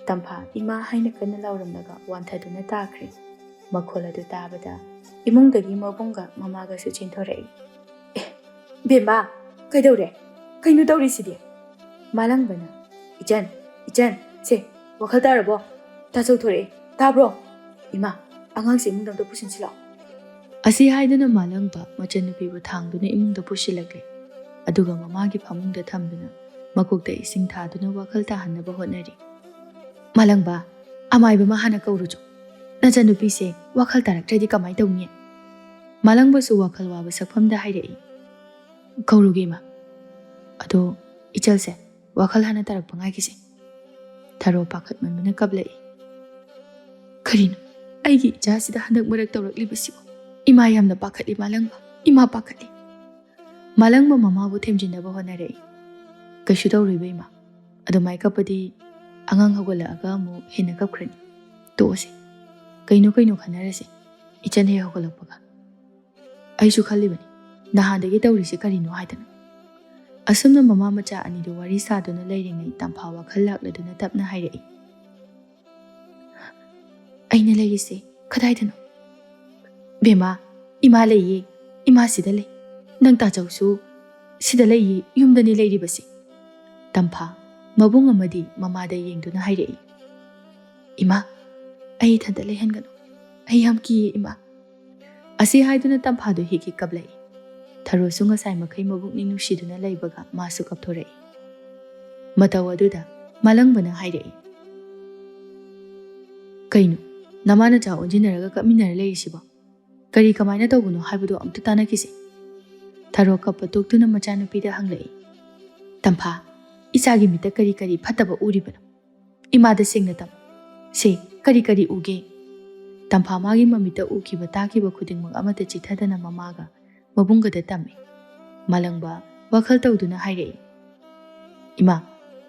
ꯇꯝꯐꯥ "ꯏꯃꯥ" ꯍꯥꯏꯅ ꯀꯟꯅ ꯂꯥꯎꯔꯝꯂꯒ ꯋꯥꯟꯊꯗꯨꯅ ꯇꯥꯈ꯭ꯔꯦ꯫ ꯃꯈꯣꯜ ꯑꯗꯨ ꯇꯥꯕꯗ ꯏꯃꯨꯡꯗꯒꯤ ꯃꯕꯨꯡꯒ ꯃꯃꯥꯒꯁꯨ ꯆꯦꯟꯊꯣꯔꯛꯏ꯫ "ꯑꯦ, ꯕꯦꯝꯃ, ꯀꯩꯗꯧꯔꯦ? ꯀꯩꯅꯣ ꯇꯧꯔꯤꯁꯤꯗꯤ?" ꯃꯥꯂꯪꯕꯅ, "ꯏꯆꯟ, ꯏꯆꯟ, ꯁꯦ, ꯋꯥꯈꯜ ꯇꯥꯔꯕꯣ? ꯇꯥꯆꯧ ꯊꯣꯔꯛꯑꯦ, ꯇꯥꯕ꯭ꯔꯣ? ꯏꯃꯥ, ꯑꯉꯥꯡꯁꯦ ꯏꯃꯨꯡꯗ ꯑꯝꯇ ꯄꯨꯁꯤꯟꯁꯤꯜꯂꯣ꯫" ꯑꯁꯤ ꯍꯥꯏꯗꯨꯅ ꯃꯥꯂꯪꯕ ꯃꯆꯟꯅꯨꯄꯤꯕꯨ ꯊꯥꯡꯗꯨꯅ ꯏꯃꯨꯡꯗ ꯄꯨꯁꯤꯜꯂꯛꯂꯦ꯫ ꯑꯗꯨꯒ ꯃꯃꯥꯒꯤ ꯐꯃꯨꯡꯗ ꯊꯝꯗꯨꯅ ꯃꯀꯣꯛꯇ ꯏꯁꯤꯡ ꯊꯥꯗꯨꯅ ꯋꯥꯈꯜ ꯇꯥꯍꯟꯅꯕ ꯍꯣꯠꯅꯔꯤ꯫ "ꯃꯥꯂꯪꯕ, ꯑꯃꯥꯏꯕ ꯑꯃ ꯍꯥꯟꯅ ꯀꯧꯔꯨꯆꯣ꯫ ꯅꯆꯟꯅꯨꯄꯤꯁꯦ ꯋꯥꯈꯜ ꯇꯥꯔꯛꯇ꯭ꯔꯗꯤ ꯀꯃꯥꯏ ꯇꯧꯅꯤ?" ꯃꯥꯂꯪꯕꯁꯨ ꯋꯥꯈꯜ ꯋꯥꯕ ꯁꯛꯐꯝꯗ ꯍꯥꯏꯔꯛꯏ꯫ "ꯀꯧꯔꯨꯒꯦ, ꯏꯃꯥ꯫ ꯑꯗꯣ ꯏꯆꯜꯁꯦ ꯋꯥꯈꯜ ꯍꯥꯟꯅ ꯇꯥꯔꯛꯄ ꯉꯥꯏꯈꯤꯁꯦ꯫" ꯊꯔꯣ ꯄꯥꯈꯠꯃꯟꯕꯅ ꯀꯞꯂꯛꯏ꯫ "ꯀꯔꯤꯅꯣ? ꯑꯩꯒꯤ ꯏꯆꯥꯁꯤꯗ ꯍꯟꯗꯛ ꯃꯔꯛ ꯇꯧꯔꯛꯂꯤꯕꯁꯤꯕꯨ? ꯏꯃꯥ ꯌꯥꯝꯅ ꯄꯥꯈꯠꯂꯤ, ꯃꯥꯂꯪꯕ꯫ ꯏꯃꯥ ꯄꯥꯈꯠꯂꯤ꯫" ꯃꯥꯂꯪꯕ ꯃꯃꯥꯕꯨ ꯊꯦꯝꯖꯤꯟꯅꯕ ꯍꯣꯠꯅꯔꯛꯏ꯫ "ꯀꯩꯁꯨ ꯇꯧꯔꯣꯏꯕ, ꯏꯃꯥ꯫ ꯑꯗꯨꯃꯥꯏ ꯀꯞꯄꯗꯤ ꯑꯉꯥꯡ ꯍꯧꯒꯠꯂꯛꯑꯒ ꯑꯃꯨꯛ ꯍꯦꯟꯅ ꯀꯞꯈ꯭ꯔꯅꯤ꯫ ꯇꯣꯛꯑꯁꯦ꯫ ꯀꯩꯅꯣ ꯀꯩꯅꯣ ꯈꯟꯅꯔꯁꯦ, ꯏꯆꯟ ꯍꯦꯛ ꯍꯧꯒꯠꯂꯛꯄꯒ꯫ ꯑꯩꯁꯨ ꯈꯜꯂꯤꯕꯅꯤ, ꯅꯍꯥꯟꯗꯒꯤ ꯇꯧꯔꯤꯁꯦ ꯀꯔꯤꯅꯣ ꯍꯥꯏꯗꯅ꯫" ꯑꯁꯨꯝꯅ ꯃꯃꯥ ꯃꯆꯥ ꯑꯅꯤꯗꯨ ꯋꯥꯔꯤ ꯁꯥꯗꯨꯅ ꯂꯩꯔꯤꯉꯩ ꯇꯝꯐꯥ ꯋꯥꯈꯜ ꯂꯥꯛꯂꯗꯨꯅ ꯇꯞꯅ ꯍꯥꯏꯔꯛꯏ꯫ "ꯑꯩꯅ ꯂꯩꯔꯤꯁꯦ ꯀꯗꯥꯏꯗꯅꯣ?" "ꯕꯦꯝꯃ, ꯏꯃꯥ ꯂꯩꯌꯦ, ꯏꯃꯥ ꯁꯤꯗ ꯂꯩ꯫ ꯅꯪ ꯇꯥꯆꯧꯁꯨ ꯁꯤꯗ ꯂꯩꯌꯦ, ꯌꯨꯝꯗꯅꯦ ꯂꯩꯔꯤꯕꯁꯦ꯫" ꯇꯝꯐꯥ ꯃꯕꯨꯡ ꯑꯃꯗꯤ ꯃꯃꯥꯗ ꯌꯦꯡꯗꯨꯅ ꯍꯥꯏꯔꯛꯏ꯫ "ꯏꯃꯥ, ꯑꯩ ꯏꯊꯟꯇ ꯂꯩꯍꯟꯒꯅꯨ꯫ ꯑꯩ ꯌꯥꯝ ꯀꯤꯌꯦ, ꯏꯃꯥ꯫" ꯑꯁꯤ ꯍꯥꯏꯗꯨꯅ ꯇꯝꯐꯥꯗꯨ ꯍꯤꯛ ꯍꯤꯛ ꯀꯞꯂꯛꯏ꯫ ꯊꯔꯣꯁꯨ ꯉꯁꯥꯏ ꯃꯈꯩ ꯃꯕꯨꯛꯅꯤꯡ ꯅꯨꯡꯁꯤꯗꯨꯅ ꯂꯩꯕꯒ ꯃꯥꯁꯨ ꯀꯞꯊꯣꯔꯛꯏ꯫ ꯃꯇꯧ ꯑꯗꯨꯗ ꯃꯥꯂꯪꯕꯅ ꯍꯥꯏꯔꯛꯏ꯫ "ꯀꯩꯅꯣ, ꯅꯃꯥ ꯅꯆꯥ ꯑꯣꯟꯁꯤꯟꯅꯔꯒ ꯀꯞꯃꯤꯟꯅꯔ ꯂꯩꯔꯤꯁꯤꯕꯣ? ꯀꯔꯤ ꯀꯃꯥꯏꯅ ꯇꯧꯕꯅꯣ ꯍꯥꯏꯕꯗꯨ ꯑꯝꯇ ꯇꯥꯟꯅꯈꯤꯁꯦ꯫" ꯊꯔꯣ ꯀꯞꯄ ꯇꯣꯛꯇꯨꯅ ꯃꯆꯥꯅꯨꯄꯤꯗ ꯍꯪꯂꯛꯏ꯫ "ꯇꯝꯐꯥ, ꯏꯆꯥꯒꯤ ꯃꯤꯠꯇ ꯀꯔꯤ ꯀꯔꯤ ꯐꯠꯇꯕ ꯎꯔꯤꯕꯅꯣ? ꯏꯃꯥꯗ ꯁꯦꯡꯅ ꯇꯝꯃꯨ꯫ ꯁꯦ, ꯀꯔꯤ ꯀꯔꯤ ꯎꯒꯦ?" ꯇꯝꯐꯥ ꯃꯥꯒꯤ ꯃꯃꯤꯠꯇ ꯎꯈꯤꯕ ꯇꯥꯈꯤꯕ ꯈꯨꯗꯤꯡꯃꯛ ꯑꯃꯠꯇ ꯆꯤꯊꯗꯅ ꯃꯃꯥꯒ ꯃꯕꯨꯡꯒꯗ ꯇꯝꯃꯤ꯫ ꯃꯥꯂꯪꯕ ꯋꯥꯈꯜ ꯇꯧꯗꯨꯅ ꯍꯥꯏꯔꯛꯏ, "ꯏꯃꯥ,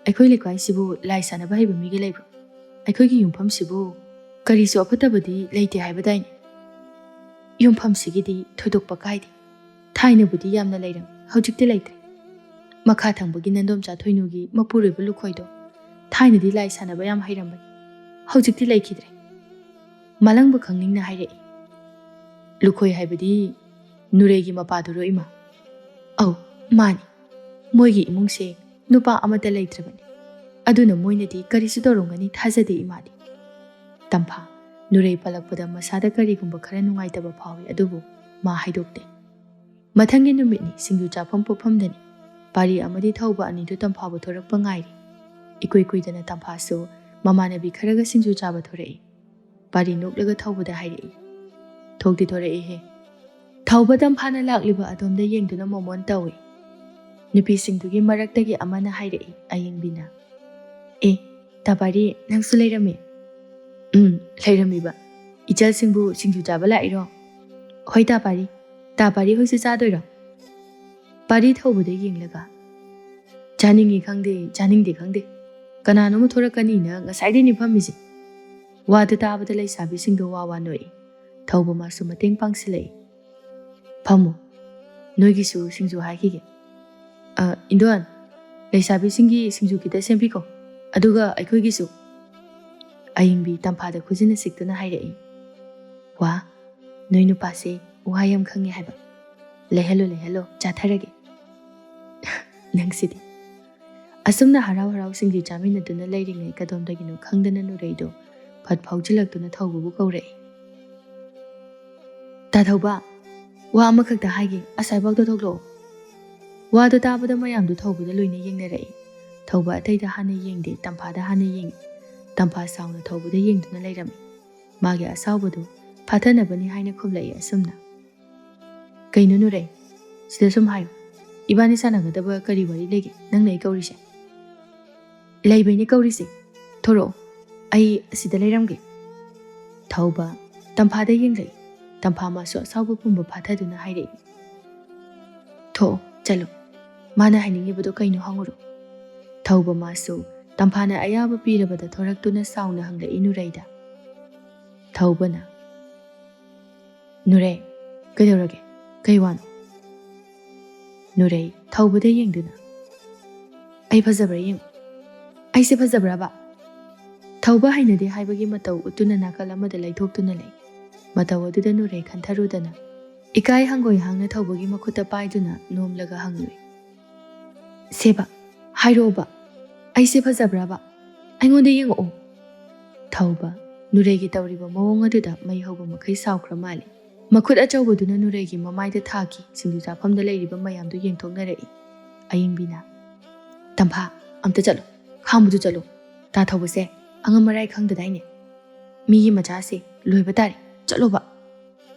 ꯑꯩꯈꯣꯏ ꯂꯩꯀꯥꯏꯁꯤꯕꯨ ꯂꯥꯏ ꯁꯥꯟꯅꯕ ꯍꯩꯕ ꯃꯤꯒ ꯂꯩꯕ꯭ꯔꯣ? ꯑꯩꯈꯣꯏꯒꯤ ꯌꯨꯝꯐꯝꯁꯤꯕꯨ ꯀꯔꯤꯁꯨ ꯑꯐꯠꯇꯕꯗꯤ ꯂꯩꯇꯦ ꯍꯥꯏꯕꯗꯥꯏꯅꯦ?" "ꯌꯨꯝꯐꯝꯁꯤꯒꯤꯗꯤ ꯊꯣꯏꯗꯣꯛꯄ ꯀꯥꯏꯗꯦ꯫ ꯊꯥꯏꯅꯕꯨꯗꯤ ꯌꯥꯝꯅ ꯂꯩꯔꯝꯃꯤ, ꯍꯧꯖꯤꯛꯇꯤ ꯂꯩꯇ꯭ꯔꯦ꯫ ꯃꯈꯥ ꯊꯪꯕꯒꯤ ꯅꯟꯗꯣꯝꯆꯥ ꯊꯣꯏꯅꯨꯒꯤ ꯃꯄꯨꯔꯣꯏꯕ ꯂꯨꯈꯣꯏꯗꯣ ꯊꯥꯏꯅꯗꯤ ꯂꯥꯏ ꯁꯥꯟꯅꯕ ꯌꯥꯝ ꯍꯩꯔꯝꯕꯅꯤ, ꯍꯧꯖꯤꯛꯇꯤ ꯂꯩꯈꯤꯗ꯭ꯔꯦ꯫" ꯃꯥꯂꯪꯕ ꯈꯪꯅꯤꯡꯅ ꯍꯥꯏꯔꯛꯏ, "ꯂꯨꯈꯣꯏ ꯍꯥꯏꯕꯗꯤ ꯅꯨꯔꯩꯒꯤ ꯃꯄꯥꯗꯨꯔꯣ, ꯏꯃꯥ?" "ꯑꯧ, ꯃꯥꯅꯤ꯫ ꯃꯣꯏꯒꯤ ꯏꯃꯨꯡꯁꯦ ꯅꯨꯄꯥ ꯑꯃꯠꯇ ꯂꯩꯇ꯭ꯔꯕꯅꯤ꯫ ꯑꯗꯨꯅ ꯃꯣꯏꯅꯗꯤ ꯀꯔꯤꯁꯨ ꯇꯧꯔꯝꯒꯅꯤ ꯊꯥꯖꯗꯦ, ꯏꯃꯥꯗꯤ꯫" ꯇꯝꯐꯥ ꯅꯨꯔꯩ ꯄꯜꯂꯛꯄꯗ ꯃꯁꯥꯗ ꯀꯔꯤꯒꯨꯝꯕ ꯈꯔ ꯅꯨꯡꯉꯥꯏꯇꯕ ꯐꯥꯎꯏ, ꯑꯗꯨꯕꯨ ꯃꯥ ꯍꯥꯏꯗꯣꯛꯇꯦ꯫ ꯃꯊꯪꯒꯤ ꯅꯨꯃꯤꯠꯅꯤ, ꯁꯤꯡꯖꯨ ꯆꯥꯐꯝ ꯄꯣꯠꯐꯝꯗꯅꯤ꯫ ꯄꯥꯔꯤ ꯑꯃꯗꯤ ꯊꯧꯕ ꯑꯅꯤꯗꯨ ꯇꯝꯐꯥꯕꯨ ꯊꯣꯔꯛꯄ ꯉꯥꯏꯔꯤ꯫ ꯏꯀꯨꯏ ꯀꯨꯏꯗꯅ ꯇꯝꯐꯥꯁꯨ ꯃꯃꯥꯟꯅꯕꯤ ꯈꯔꯒ ꯁꯤꯡꯖꯨ ꯆꯥꯕ ꯊꯣꯔꯛꯏ꯫ ꯄꯥꯔꯤ ꯅꯣꯛꯂꯒ ꯊꯧꯕꯗ ꯍꯥꯏꯔꯛꯏ, "ꯊꯣꯛꯇꯤ ꯊꯣꯔꯛꯏꯍꯦ꯫" ꯊꯧꯕ ꯇꯝꯐꯥꯅ ꯂꯥꯛꯂꯤꯕ ꯑꯗꯣꯝꯗ ꯌꯦꯡꯗꯨꯅ ꯃꯣꯃꯣꯟ ꯇꯧꯏ꯫ ꯅꯨꯄꯤꯁꯤꯡꯗꯨꯒꯤ ꯃꯔꯛꯇꯒꯤ ꯑꯃꯅ ꯍꯥꯏꯔꯛꯏ ꯑꯌꯤꯡꯕꯤꯅ, "ꯑꯦ, ꯇꯥ ꯄꯥꯔꯤ, ꯅꯪꯁꯨ ꯂꯩꯔꯝꯃꯤ?" "ꯎꯝ, ꯂꯩꯔꯝꯃꯤꯕ꯫ ꯏꯆꯜꯁꯤꯡꯕꯨ ꯁꯤꯡꯖꯨ ꯆꯥꯕ ꯂꯥꯛꯏꯔꯣ?" "ꯍꯣꯏ, ꯇꯥ ꯄꯥꯔꯤ꯫ ꯇꯥ ꯄꯥꯔꯤ ꯍꯣꯏꯁꯨ ꯆꯥꯗꯣꯏꯔꯣ?" ꯄꯥꯔꯤ ꯊꯧꯕꯗ ꯌꯦꯡꯂꯒ, "ꯆꯥꯅꯤꯡꯉꯤ ꯈꯪꯗꯦ, ꯆꯥꯅꯤꯡꯗꯦ ꯈꯪꯗꯦ, ꯀꯅꯥꯅꯣꯝꯃ ꯊꯣꯔꯛꯀꯅꯤꯅ ꯉꯁꯥꯏꯗꯩꯅꯤ ꯐꯝꯃꯤꯁꯦ꯫" ꯋꯥꯗꯨ ꯇꯥꯕꯗ ꯂꯩꯁꯥꯕꯤꯁꯤꯡꯗꯣ ꯋꯥ ꯋꯥ ꯅꯣꯛꯏ꯫ ꯊꯧꯕ ꯃꯥꯁꯨ ꯃꯇꯦꯡ ꯄꯥꯡꯁꯤꯜꯂꯛꯏ꯫ "ꯐꯝꯃꯨ, ꯅꯣꯏꯒꯤꯁꯨ ꯁꯤꯡꯖꯨ ꯍꯥꯏꯈꯤꯒꯦ꯫ ꯑ, ꯏꯟꯗꯣꯟ, ꯂꯩꯁꯥꯕꯤꯁꯤꯡꯒꯤ ꯁꯤꯡꯖꯨ ꯈꯤꯇ ꯁꯦꯝꯕꯤꯈꯣ, ꯑꯗꯨꯒ ꯑꯩꯈꯣꯏꯒꯤꯁꯨ꯫" ꯑꯌꯤꯡꯕꯤ ꯇꯝꯐꯥꯗ ꯈꯨꯖꯤꯟꯅ ꯁꯤꯛꯇꯨꯅ ꯍꯥꯏꯔꯛꯏ꯫ "ꯋꯥ, ꯅꯣꯏ ꯅꯨꯄꯥꯁꯦ ꯋꯥ ꯌꯥꯝ ꯈꯪꯉꯦ ꯍꯥꯏꯕ꯫ ꯂꯩꯍꯜꯂꯣ, ꯂꯩꯍꯜꯂꯣ, ꯆꯥꯊꯔꯒꯦ꯫" "ꯅꯪꯁꯤꯗꯤ꯫" ꯑꯁꯨꯝꯅ ꯍꯔꯥꯎ ꯍꯔꯥꯎ ꯁꯤꯡꯖꯨ ꯆꯥꯃꯤꯟꯅꯗꯨꯅ ꯂꯩꯔꯤꯉꯩ, ꯀꯗꯣꯝꯗꯒꯤꯅꯣ ꯈꯪꯗꯅ ꯅꯨꯔꯩꯗꯣ ꯐꯠ ꯐꯥꯎꯖꯤꯜꯂꯛꯇꯨꯅ ꯊꯧꯕꯕꯨ ꯀꯧꯔꯛꯏ꯫ "ꯇꯥ ꯊꯧꯕ, ꯋꯥ ꯑꯃꯈꯛꯇ ꯍꯥꯏꯒꯦ, ꯑꯁꯥꯏꯐꯥꯎꯗ ꯊꯣꯛꯂꯛꯑꯣ꯫" ꯋꯥꯗꯨ ꯇꯥꯕꯗ ꯃꯌꯥꯝꯗꯨ ꯊꯧꯕꯗ ꯂꯣꯏꯅ ꯌꯦꯡꯅꯔꯛꯏ꯫ ꯊꯧꯕ ꯑꯇꯩꯗ ꯍꯥꯟꯅ ꯌꯦꯡꯗꯦ, ꯇꯝꯐꯥꯗ ꯍꯥꯟꯅ ꯌꯦꯡꯏ꯫ ꯇꯝꯐꯥ ꯁꯥꯎꯅ ꯊꯧꯕꯗ ꯌꯦꯡꯗꯨꯅ ꯂꯩꯔꯝꯃꯤ꯫ ꯃꯥꯒꯤ ꯑꯁꯥꯎꯕꯗꯨ ꯐꯥꯊꯅꯕꯅꯤ ꯍꯥꯏꯅ ꯈꯨꯝꯂꯛꯏ ꯑꯁꯨꯝꯅ꯫ "ꯀꯩꯅꯣ ꯅꯨꯔꯩ? ꯁꯤꯗ ꯁꯨꯝ ꯍꯥꯏꯌꯨ꯫ ꯏꯕꯥꯅꯤ ꯁꯥꯟꯅꯒꯗꯕ ꯀꯔꯤ ꯋꯥꯔꯤ ꯂꯩꯒꯦ ꯅꯪꯅ ꯑꯩ ꯀꯧꯔꯤꯁꯦ?" "ꯂꯩꯕꯩꯅꯦ ꯀꯧꯔꯤꯁꯦ꯫ ꯊꯣꯔꯛꯑꯣ, ꯑꯩ ꯑꯁꯤꯗ ꯂꯩꯔꯝꯒꯦ꯫" ꯊꯧꯕ ꯇꯝꯐꯥꯗ ꯌꯦꯡꯂꯛꯏ꯫ ꯇꯝꯐꯥ ꯃꯥꯁꯨ ꯑꯁꯥꯎꯕ ꯄꯨꯝꯕ ꯐꯥꯊꯗꯨꯅ ꯍꯥꯏꯔꯛꯏ, "ꯊꯣꯛꯑꯣ, "ꯆꯠꯂꯣ, ꯃꯥꯅ ꯍꯥꯏꯅꯤꯡꯉꯤꯕꯗꯣ ꯀꯩꯅꯣ ꯍꯪꯉꯨꯔꯣ?" ꯊꯧꯕ ꯃꯥꯁꯨ ꯇꯝꯐꯥꯅ ꯑꯌꯥꯕ ꯄꯤꯔꯕꯗ ꯊꯣꯔꯛꯇꯨꯅ ꯁꯥꯎꯅ ꯍꯪꯂꯛꯏ ꯅꯨꯔꯩꯗ꯫ ꯊꯧꯕꯅ, "ꯅꯨꯔꯩ, ꯀꯩꯗꯧꯔꯒꯦ? ꯀꯩ ꯋꯥꯅꯣ?" ꯅꯨꯔꯩ ꯊꯧꯕꯗ ꯌꯦꯡꯗꯨꯅ, "ꯑꯩ ꯐꯖꯕ꯭ꯔꯥ ꯌꯦꯡꯉꯨ꯫ ꯑꯩꯁꯦ ꯐꯖꯕ꯭ꯔꯕ?" ꯊꯧꯕ ꯍꯩꯅꯗꯦ ꯍꯥꯏꯕꯒꯤ ꯃꯇꯧ ꯎꯠꯇꯨꯅ ꯅꯥꯀꯜ ꯑꯃꯗ ꯂꯩꯊꯣꯛꯇꯨꯅ ꯂꯩ꯫ ꯃꯇꯧ ꯑꯗꯨꯗ ꯅꯨꯔꯩ ꯈꯟꯊꯔꯨꯗꯅ ꯏꯀꯥꯏ ꯍꯪꯒꯣꯏ ꯍꯥꯡꯅ ꯊꯧꯕꯒꯤ ꯃꯈꯨꯠꯇ ꯄꯥꯏꯗꯨꯅ ꯅꯣꯝꯂꯒ ꯍꯪꯂꯨꯏ, "ꯁꯦꯕ, ꯍꯥꯏꯔꯛꯑꯣꯕ, ꯑꯩꯁꯦ ꯐꯖꯕ꯭ꯔꯕ? ꯑꯩꯉꯣꯟꯗ ꯌꯦꯡꯉꯛꯑꯣ꯫" ꯊꯧꯕ ꯅꯨꯔꯩꯒꯤ ꯇꯧꯔꯤꯕ ꯃꯑꯣꯡ ꯑꯗꯨꯗ ꯃꯩ ꯍꯧꯕ ꯃꯈꯩ ꯁꯥꯎꯈ꯭ꯔ ꯃꯥꯜꯂꯤ꯫ ꯃꯈꯨꯠ ꯑꯆꯧꯕꯗꯨꯅ ꯅꯨꯔꯩꯒꯤ ꯃꯃꯥꯏꯗ ꯊꯥꯈꯤ꯫ ꯁꯤꯡꯖꯨ ꯆꯥꯐꯝꯗ ꯂꯩꯔꯤꯕ ꯃꯌꯥꯝꯗꯨ ꯌꯦꯡꯊꯣꯛꯅꯔꯛꯏ꯫ ꯑꯌꯤꯡꯕꯤꯅ, "ꯇꯝꯐꯥ, ꯑꯝꯇ ꯆꯠꯂꯣ, ꯈꯥꯝꯕꯗꯨ ꯆꯠꯂꯣ꯫ ꯇꯥ ꯊꯧꯕꯁꯦ ꯑꯉꯝ ꯑꯔꯥꯏ ꯈꯪꯗꯗꯥꯏꯅꯦ? ꯃꯤꯒꯤ ꯃꯆꯥꯁꯦ ꯂꯣꯏꯕ ꯇꯥꯔꯦ, ꯆꯠꯂꯣꯕ꯫"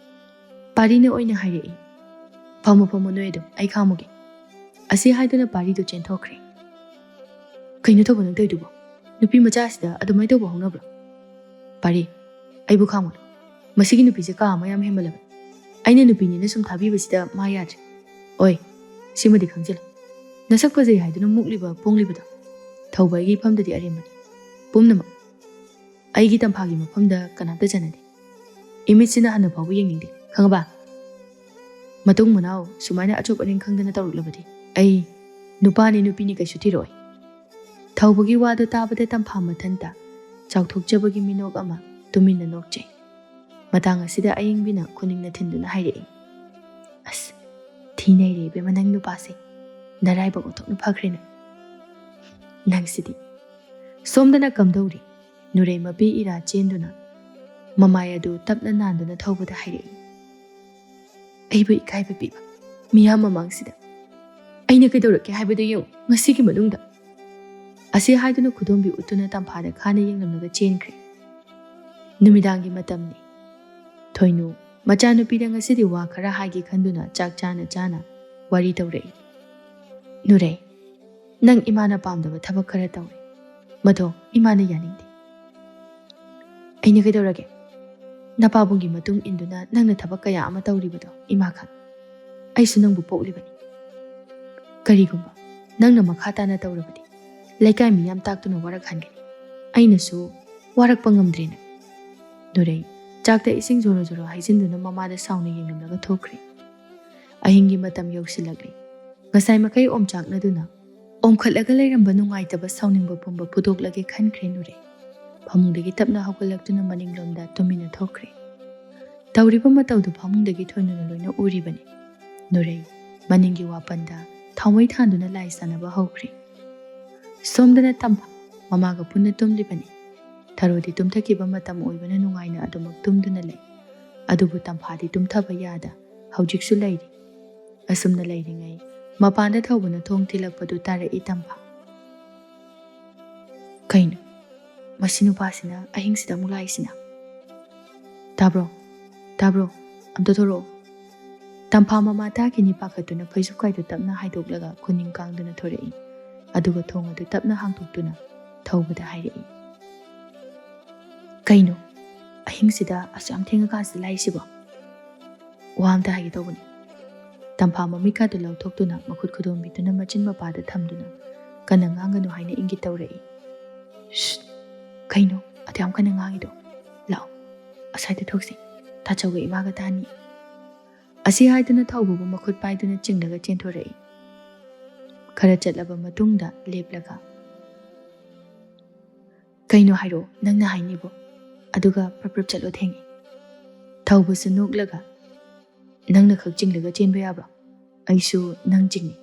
ꯄꯥꯔꯤꯅ ꯑꯣꯏꯅ ꯍꯥꯏꯔꯛꯏ, "ꯐꯝꯃꯣ, ꯐꯝꯃꯣ, ꯅꯣꯏ ꯑꯗꯨꯝ, ꯑꯩ ꯈꯥꯝꯃꯨꯒꯦ꯫" ꯑꯁꯤ ꯍꯥꯏꯗꯨꯅ ꯄꯥꯔꯤꯗꯨ ꯆꯦꯟꯊꯣꯛꯈ꯭ꯔꯦ꯫ "ꯀꯩꯅꯣ ꯊꯧꯕ ꯅꯪ ꯇꯧꯔꯤꯗꯨꯕꯣ? ꯅꯨꯄꯤ ꯃꯆꯥꯁꯤꯗ ꯑꯗꯨꯃꯥꯏꯅ ꯇꯧꯕ ꯍꯧꯅꯕ꯭ꯔꯣ? ꯄꯥꯔꯤ, ꯑꯩꯕꯨ ꯈꯥꯝꯃꯨ꯫ ꯃꯁꯤꯒꯤ ꯅꯨꯄꯤꯁꯦ ꯀꯥ ꯑꯃ ꯌꯥꯝ ꯍꯦꯟꯃꯜꯂꯕꯅꯤ꯫ ꯑꯩꯅ ꯅꯨꯄꯤꯅꯦꯅ ꯁꯨꯝ ꯊꯥꯕꯤꯕꯁꯤꯗ ꯃꯥ ꯌꯥꯗ꯭ꯔꯦ꯫ ꯑꯣꯏ, ꯁꯤꯃꯗꯤ ꯈꯪꯖꯤꯜꯂꯨ꯫ ꯅꯁꯛ ꯐꯖꯩ ꯍꯥꯏꯗꯨꯅ ꯃꯨꯛꯂꯤꯕ ꯄꯣꯡꯂꯤꯕꯗꯣ ꯊꯧꯕ ꯑꯩꯒꯤ ꯏꯐꯝꯗꯗꯤ ꯑꯔꯦꯝꯕꯅꯤ꯫ ꯄꯨꯝꯅꯃꯛ ꯑꯩꯒꯤ ꯇꯝꯐꯥꯒꯤ ꯃꯐꯝꯗ ꯀꯅꯥꯝꯇ ꯆꯟꯅꯗꯦ꯫ ꯏꯃꯤꯠꯁꯤꯅ ꯍꯟꯅ ꯐꯥꯎꯕ ꯌꯦꯡꯅꯤꯡꯗꯦ, ꯈꯪꯉꯕ? ꯃꯇꯨꯡ ꯃꯅꯥꯎ ꯁꯨꯃꯥꯏꯅ ꯑꯆꯨꯞ ꯑꯅꯤꯡ ꯈꯪꯗꯅ ꯇꯧꯔꯛꯂꯕꯗꯤ ꯑꯩ ꯅꯨꯄꯥꯅꯤ ꯅꯨꯄꯤꯅꯤ ꯀꯩꯁꯨ ꯊꯤꯔꯛꯑꯣꯏ꯫" ꯊꯧꯕꯒꯤ ꯋꯥꯗꯨ ꯇꯥꯕꯗ ꯇꯝꯐꯥ ꯃꯊꯟꯇ ꯆꯥꯎꯊꯣꯛꯆꯕꯒꯤ ꯃꯤꯅꯣꯛ ꯑꯃ ꯇꯨꯃꯤꯟꯅ ꯅꯣꯛꯆꯩ꯫ ꯃꯇꯥꯡ ꯑꯁꯤꯗ ꯑꯌꯤꯡꯕꯤꯅ ꯈꯨꯅꯤꯡꯅ ꯊꯤꯟꯗꯨꯅ ꯍꯥꯏꯔꯛꯏ, "ꯑꯁ, ꯊꯤ ꯅꯩꯔꯦ ꯏꯕꯦꯝꯃ ꯅꯪ ꯅꯨꯄꯥꯁꯦ꯫ ꯅꯔꯥꯏꯕꯛ ꯑꯣꯟꯊꯣꯛꯅ ꯐꯈ꯭ꯔꯦꯅꯦ ꯅꯪꯁꯤꯗꯤ꯫" ꯁꯣꯝꯗꯅ ꯀꯝꯗꯧꯔꯤ? ꯅꯨꯔꯩ ꯃꯄꯤ ꯏꯔꯥ ꯆꯦꯟꯗꯨꯅ ꯃꯃꯥꯏ ꯑꯗꯨ ꯇꯞꯅ ꯅꯥꯟꯗꯨꯅ ꯊꯧꯕꯗ ꯍꯥꯏꯔꯛꯏ, "ꯑꯩꯕꯨ ꯏꯀꯥꯏꯕ ꯄꯤꯕ ꯃꯤꯌꯥꯝ ꯃꯃꯥꯡꯁꯤꯗ꯫ ꯑꯩꯅ ꯀꯩꯗꯧꯔꯛꯀꯦ ꯍꯥꯏꯕꯗꯨ ꯌꯦꯡꯉꯨ ꯉꯁꯤꯒꯤ ꯃꯅꯨꯡꯗ꯫" ꯑꯁꯤ ꯍꯥꯏꯗꯨꯅ ꯈꯨꯗꯣꯝꯕꯤ ꯎꯠꯇꯨꯅ ꯇꯝꯐꯥꯗ ꯈꯥꯅ ꯌꯦꯡꯂꯝꯂꯒ ꯆꯦꯟꯈ꯭ꯔꯦ꯫ ꯅꯨꯃꯤꯗꯥꯡꯒꯤ ꯃꯇꯝꯅꯤ꯫ ꯊꯣꯏꯅꯨ ꯃꯆꯥꯅꯨꯄꯤꯗ ꯉꯁꯤꯗꯤ ꯋꯥ ꯈꯔ ꯍꯥꯏꯒꯦ ꯈꯟꯗꯨꯅ ꯆꯥꯛ ꯆꯥꯅ ꯆꯥꯅ ꯋꯥꯔꯤ ꯇꯧꯔꯛꯏ꯫ "ꯅꯨꯔꯩ, ꯅꯪ ꯏꯃꯥꯅ ꯄꯥꯝꯗꯕ ꯊꯕꯛ ꯈꯔ ꯇꯧꯔꯦ꯫ ꯃꯗꯣ ꯏꯃꯥꯅ ꯌꯥꯅꯤꯡꯗꯦ꯫" "ꯑꯩꯅ ꯀꯩꯗꯧꯔꯒꯦ? ꯅꯄꯥꯕꯨꯡꯒꯤ ꯃꯇꯨꯡ ꯏꯟꯗꯨꯅ ꯅꯪꯅ ꯊꯕꯛ ꯀꯌꯥ ꯑꯃ ꯇꯧꯔꯤꯕꯗꯣ ꯏꯃꯥ ꯈꯪ꯫ ꯑꯩꯁꯨ ꯅꯪꯕꯨ ꯄꯣꯛꯂꯤꯕꯅꯤ꯫ "ꯀꯔꯤꯒꯨꯝꯕ ꯅꯪꯅ ꯃꯈꯥ ꯇꯥꯅ ꯇꯧꯔꯕꯗꯤ ꯂꯩꯀꯥꯏ ꯃꯤꯌꯥꯝ ꯇꯥꯛꯇꯨꯅ ꯋꯥꯔꯛꯍꯟꯒꯅꯤ꯫ ꯑꯩꯅꯁꯨ ꯋꯥꯔꯛꯄ ꯉꯝꯗ꯭ꯔꯦꯅ"꯫ ꯅꯨꯔꯩ ꯆꯥꯛꯇ ꯏꯁꯤꯡ ꯖꯣꯔꯣ ꯖꯣꯔꯣ ꯍꯩꯖꯤꯟꯗꯨꯅ ꯃꯃꯥꯗ ꯁꯥꯎꯅ ꯌꯦꯡꯂꯝꯂꯒ ꯊꯣꯛꯈ꯭ꯔꯦ꯫ ꯑꯍꯤꯡꯒꯤ ꯃꯇꯝ ꯌꯧꯁꯤꯜꯂꯛꯂꯦ꯫ ꯉꯁꯥꯏ ꯃꯈꯩ ꯑꯣꯝꯆꯥꯛꯅꯗꯨꯅ ꯑꯣꯝꯈꯠꯂꯒ ꯂꯩꯔꯝꯕ ꯅꯨꯡꯉꯥꯏꯇꯕ ꯁꯥꯎꯅꯤꯡꯕ ꯄꯨꯝꯕ ꯐꯨꯗꯣꯛꯂꯒꯦ ꯈꯟꯈ꯭ꯔꯦ ꯅꯨꯔꯩ꯫ ꯐꯃꯨꯡꯗꯒꯤ ꯇꯞꯅ ꯍꯧꯒꯠꯂꯛꯇꯨꯅ ꯃꯅꯤꯡꯂꯣꯝꯗ ꯇꯨꯃꯤꯟꯅ ꯊꯣꯛꯈ꯭ꯔꯦ꯫ ꯇꯧꯔꯤꯕ ꯃꯇꯧꯗꯨ ꯐꯃꯨꯡꯗꯒꯤ ꯊꯣꯏꯅꯨꯅ ꯂꯣꯏꯅ ꯎꯔꯤꯕꯅꯤ꯫ ꯅꯨꯔꯩ ꯃꯅꯤꯡꯒꯤ ꯋꯥꯄꯟꯗ ꯊꯥꯎꯃꯩ ꯊꯥꯟꯗꯨꯅ ꯂꯥꯏ ꯁꯥꯟꯅꯕ ꯍꯧꯈ꯭ꯔꯦ꯫ ꯁꯣꯝꯗꯅ ꯇꯝꯐꯥ ꯃꯃꯥꯒ ꯄꯨꯟꯅ ꯇꯨꯝꯂꯤꯕꯅꯤ꯫ ꯊꯔꯣꯗꯤ ꯇꯨꯝꯊꯈꯤꯕ ꯃꯇꯝ ꯑꯣꯏꯕꯅ ꯅꯨꯡꯉꯥꯏꯅ ꯑꯗꯨꯃꯛ ꯇꯨꯝꯗꯨꯅ ꯂꯩ꯫ ꯑꯗꯨꯕꯨ ꯇꯝꯐꯥꯗꯤ ꯇꯨꯝꯊꯕ ꯌꯥꯗ ꯍꯧꯖꯤꯛꯁꯨ ꯂꯩꯔꯤ꯫ ꯑꯁꯨꯝꯅ ꯂꯩꯔꯤꯉꯩ ꯃꯄꯥꯟꯗ ꯊꯧꯕꯅ ꯊꯣꯡ ꯊꯤꯜꯂꯛꯄꯗꯨ ꯇꯥꯔꯛꯏ ꯇꯝꯐꯥ꯫ "ꯀꯩꯅꯣ? ꯃꯁꯤ ꯅꯨꯄꯥꯁꯤꯅ ꯑꯍꯤꯡꯁꯤꯗ ꯑꯃꯨꯛ ꯂꯥꯛꯏꯁꯤꯅ? ꯇꯥꯕ꯭ꯔꯣ? ꯇꯥꯕ꯭ꯔꯣ? ꯑꯝꯇ ꯊꯣꯔꯛꯑꯣ!" ꯇꯝꯐꯥ ꯃꯃꯥ ꯇꯥꯈꯤꯅꯤ ꯄꯥꯈꯠꯇꯨꯅ ꯐꯩꯖꯨꯞ ꯀꯥꯏꯗꯨ ꯇꯞꯅ ꯍꯥꯏꯗꯣꯛꯂꯒ ꯈꯨꯅꯤꯡ ꯀꯥꯡꯗꯨꯅ ꯊꯣꯔꯛꯏ꯫ ꯑꯗꯨꯒ ꯊꯣꯡ ꯑꯗꯨ ꯇꯞꯅ ꯍꯥꯡꯗꯣꯛꯇꯨꯅ ꯊꯧꯕꯗ ꯍꯥꯏꯔꯛꯏ꯫ "ꯀꯩꯅꯣ? ꯑꯍꯤꯡꯁꯤꯗ ꯑꯁꯨꯛ ꯌꯥꯝ ꯊꯦꯡꯉꯀꯥꯟꯁꯤꯗ ꯂꯥꯛꯏꯁꯤꯕꯣ? ꯋꯥ ꯑꯝꯇ ꯍꯥꯏꯒꯦ ꯇꯧꯕꯅꯤ꯫" ꯇꯝꯐꯥ ꯃꯃꯤꯠꯀꯥꯗꯨ ꯂꯥꯎꯊꯣꯛꯇꯨꯅ ꯃꯈꯨꯠ ꯈꯨꯗꯣꯝꯕꯤꯗꯨꯅ ꯃꯆꯤꯟ ꯃꯄꯥꯗ ꯊꯝꯗꯨꯅ ꯀꯟꯅ ꯉꯥꯡꯒꯅꯨ ꯍꯥꯏꯅ ꯏꯪꯒꯤꯠ ꯇꯧꯔꯛꯏ꯫ "ꯁ꯭ꯁ! ꯀꯩꯅꯣ ꯑꯗꯨ ꯌꯥꯝ ꯀꯟꯅ ꯉꯥꯡꯉꯤꯗꯣ? ꯂꯥꯛꯑꯣ, ꯑꯁ꯭ꯋꯥꯏꯗ ꯊꯣꯛꯁꯤ꯫ ꯇꯥꯆꯧꯒ ꯏꯃꯥꯒ ꯇꯥꯅꯤ꯫" ꯑꯁꯤ ꯍꯥꯏꯗꯨꯅ ꯊꯧꯕꯕꯨ ꯃꯈꯨꯠ ꯄꯥꯏꯗꯨꯅ ꯆꯤꯡꯂꯒ ꯆꯦꯟꯊꯣꯔꯛꯏ꯫ ꯈꯔ ꯆꯠꯂꯕ ꯃꯇꯨꯡꯗ ꯂꯦꯞꯂꯒ, "ꯀꯩꯅꯣ ꯍꯥꯏꯔꯛꯑꯣ ꯅꯪꯅ ꯍꯥꯏꯅꯤꯕꯣ? ꯑꯗꯨꯒ ꯄ꯭ꯔꯞ ꯄ꯭ꯔꯞ ꯆꯠꯂꯣ, ꯊꯦꯡꯉꯦ꯫" ꯊꯧꯕꯁꯨ ꯅꯣꯛꯂꯒ, "ꯅꯪꯅ ꯈꯛ ꯆꯤꯡꯂꯒ ꯆꯦꯟꯕ ꯌꯥꯕ꯭ꯔꯣ? ꯑꯩꯁꯨ ꯅꯪ ꯆꯤꯡꯉꯤ꯫"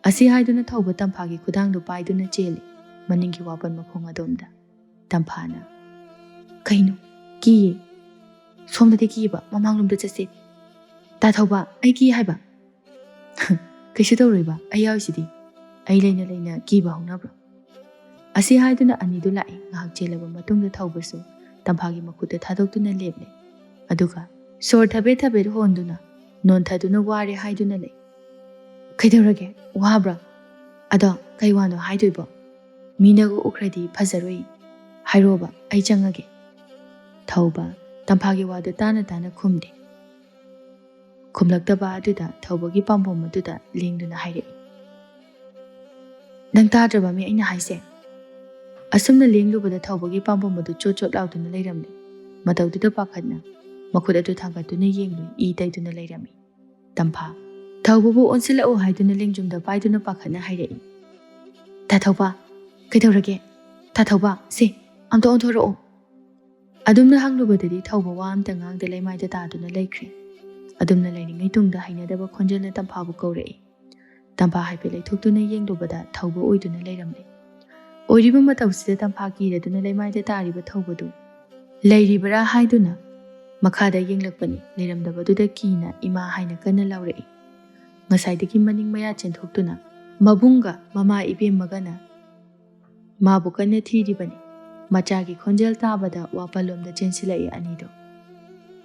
ꯑꯁꯤ ꯍꯥꯏꯗꯨꯅ ꯊꯧꯕ ꯇꯝꯐꯥꯒꯤ ꯈꯨꯗꯥꯡꯗꯨ ꯄꯥꯏꯗꯨꯅ ꯆꯦꯜꯂꯤ, ꯃꯅꯤꯡꯒꯤ ꯋꯥꯄꯟ ꯃꯈꯣꯡ ꯑꯗꯣꯝꯗ꯫ ꯇꯝꯐꯥꯅ, "ꯀꯩꯅꯣ? ꯀꯤꯌꯦ꯫ ꯁꯣꯝꯗꯗꯤ ꯀꯤꯕ, ꯃꯃꯥꯡꯂꯣꯝꯗ ꯆꯠꯁꯦ꯫ ꯇꯥ ꯊꯧꯕ, ꯑꯩ ꯀꯤ ꯍꯥꯏꯕ꯫" "ꯀꯩꯁꯨ ꯇꯧꯔꯣꯏꯕ, ꯑꯩ ꯌꯥꯎꯔꯤꯁꯤꯗꯤ꯫ ꯑꯩ ꯂꯩꯅ ꯂꯩꯅ ꯀꯤꯕ ꯍꯧꯅꯕ꯭ꯔꯣ?" ꯑꯁꯤ ꯍꯥꯏꯗꯨꯅ ꯑꯅꯤꯗꯨ ꯂꯥꯛꯏ꯫ ꯉꯥꯏꯍꯥꯛ ꯆꯦꯜꯂꯕ ꯃꯇꯨꯡꯗ ꯊꯧꯕꯁꯨ ꯇꯝꯐꯥꯒꯤ ꯃꯈꯨꯠꯇ ꯊꯥꯗꯣꯛꯇꯨꯅ ꯂꯦꯞꯂꯦ꯫ ꯑꯗꯨꯒ, ꯁꯣꯔ ꯊꯕꯦꯠ ꯊꯕꯦꯠ ꯍꯣꯟꯗꯨꯅ, ꯅꯣꯟꯊꯗꯨꯅ ꯋꯥꯔꯦ ꯍꯥꯏꯗꯨꯅ ꯂꯩ꯫ "ꯀꯩꯗꯧꯔꯒꯦ? ꯋꯥꯕ꯭ꯔꯥ? ꯑꯗꯣ ꯀꯩ ꯋꯥꯅꯣ ꯍꯥꯏꯗꯣꯏꯕꯣ? ꯃꯤꯅꯒ ꯎꯈ꯭ꯔꯗꯤ ꯐꯖꯔꯣꯏ꯫ ꯍꯥꯏꯔꯣꯕ, ꯑꯩ ꯆꯪꯉꯒꯦ꯫" ꯊꯧꯕ ꯇꯝꯐꯥꯒꯤ ꯋꯥꯗꯨ ꯇꯥꯅ ꯇꯥꯅ ꯈꯨꯝꯗꯦ꯫ ꯈꯨꯝꯂꯛꯇꯕ ꯑꯗꯨꯗ ꯊꯧꯕꯒꯤ ꯄꯥꯝꯕꯣꯝ ꯑꯗꯨꯗ ꯂꯦꯡꯗꯨꯅ ꯍꯥꯏꯔꯛꯏ, "ꯅꯪ ꯇꯥꯗ꯭ꯔꯕ ꯃꯤ ꯑꯩꯅ ꯍꯥꯏꯁꯦ?" ꯑꯁꯨꯝꯅ ꯂꯦꯡꯂꯨꯕꯗ ꯊꯧꯕꯒꯤ ꯄꯥꯝꯕꯣꯝ ꯑꯗꯨ ꯆꯣꯠ ꯆꯣꯠ ꯂꯥꯎꯗꯨꯅ ꯂꯩꯔꯝꯂꯦ꯫ ꯃꯇꯧꯗꯨꯗ ꯄꯥꯈꯠꯅ ꯃꯈꯨꯠ ꯑꯗꯨ ꯊꯥꯡꯒꯠꯇꯨꯅ ꯌꯦꯡꯂꯨꯏ, ꯏ ꯇꯩꯗꯨꯅ ꯂꯩꯔꯝꯃꯤ꯫ ꯇꯝꯐꯥ, ꯊꯧꯕꯕꯨ ꯑꯣꯟꯁꯤꯜꯂꯛꯎ ꯍꯥꯏꯗꯨꯅ ꯂꯦꯡꯖꯨꯝꯗ ꯄꯥꯏꯗꯨꯅ ꯄꯥꯈꯠꯅ ꯍꯥꯏꯔꯛꯏ꯫ "ꯇꯥ ꯊꯧꯕ, ꯀꯩꯗꯧꯔꯒꯦ? ꯇꯥ ꯊꯧꯕ, ꯁꯦ, ꯑꯝꯇ ꯑꯣꯟꯊꯣꯔꯛꯑꯣ꯫" ꯑꯗꯨꯝꯅ ꯍꯪꯂꯨꯕꯗꯗꯤ ꯊꯧꯕ ꯋꯥ ꯑꯝꯇ ꯉꯥꯡꯗ ꯂꯩꯃꯥꯏꯗ ꯇꯥꯗꯨꯅ ꯂꯩꯈ꯭ꯔꯦ꯫ ꯑꯗꯨꯝꯅ ꯂꯩꯔꯤꯉꯩ ꯇꯨꯡꯗ ꯍꯩꯅꯗꯕ ꯈꯣꯟꯖꯦꯜꯅ ꯇꯝꯐꯥꯕꯨ ꯀꯧꯔꯛꯏ꯫ ꯇꯝꯐꯥ ꯍꯥꯏꯐꯦꯠ ꯂꯩꯊꯣꯛꯇꯨꯅ ꯌꯦꯡꯂꯨꯕꯗ ꯊꯧꯕ ꯑꯣꯏꯗꯨꯅ ꯂꯩꯔꯝꯂꯦ꯫ ꯑꯣꯏꯔꯤꯕ ꯃꯇꯧꯁꯤꯗ ꯇꯝꯐꯥ ꯀꯤꯔꯗꯨꯅ ꯂꯩꯃꯥꯏꯗ ꯇꯥꯔꯤꯕ ꯊꯧꯕꯗꯨ ꯂꯩꯔꯤꯕꯔꯥ ꯍꯥꯏꯗꯨꯅ ꯃꯈꯥꯗ ꯌꯦꯡꯂꯛꯄꯅꯤ꯫ ꯂꯩꯔꯝꯗꯕꯗꯨꯗ ꯀꯤꯅ "ꯏꯃꯥ" ꯍꯥꯏꯅ ꯀꯟꯅ ꯂꯥꯎꯔꯛꯏ꯫ ꯉꯁꯥꯏꯗꯒꯤ ꯃꯅꯤꯡ ꯃꯌꯥ ꯆꯦꯟꯊꯣꯛꯇꯨꯅ ꯃꯕꯨꯡꯒ ꯃꯃꯥ ꯏꯕꯦꯝꯃꯒꯅ ꯃꯥꯕꯨ ꯀꯟꯅ ꯊꯤꯔꯤꯕꯅꯤ꯫ ꯃꯆꯥꯒꯤ ꯈꯣꯟꯖꯦꯜ ꯇꯥꯕꯗ ꯋꯥꯄꯜꯂꯣꯝꯗ ꯆꯦꯟꯁꯤꯜꯂꯛꯏ ꯑꯅꯤꯗꯨ꯫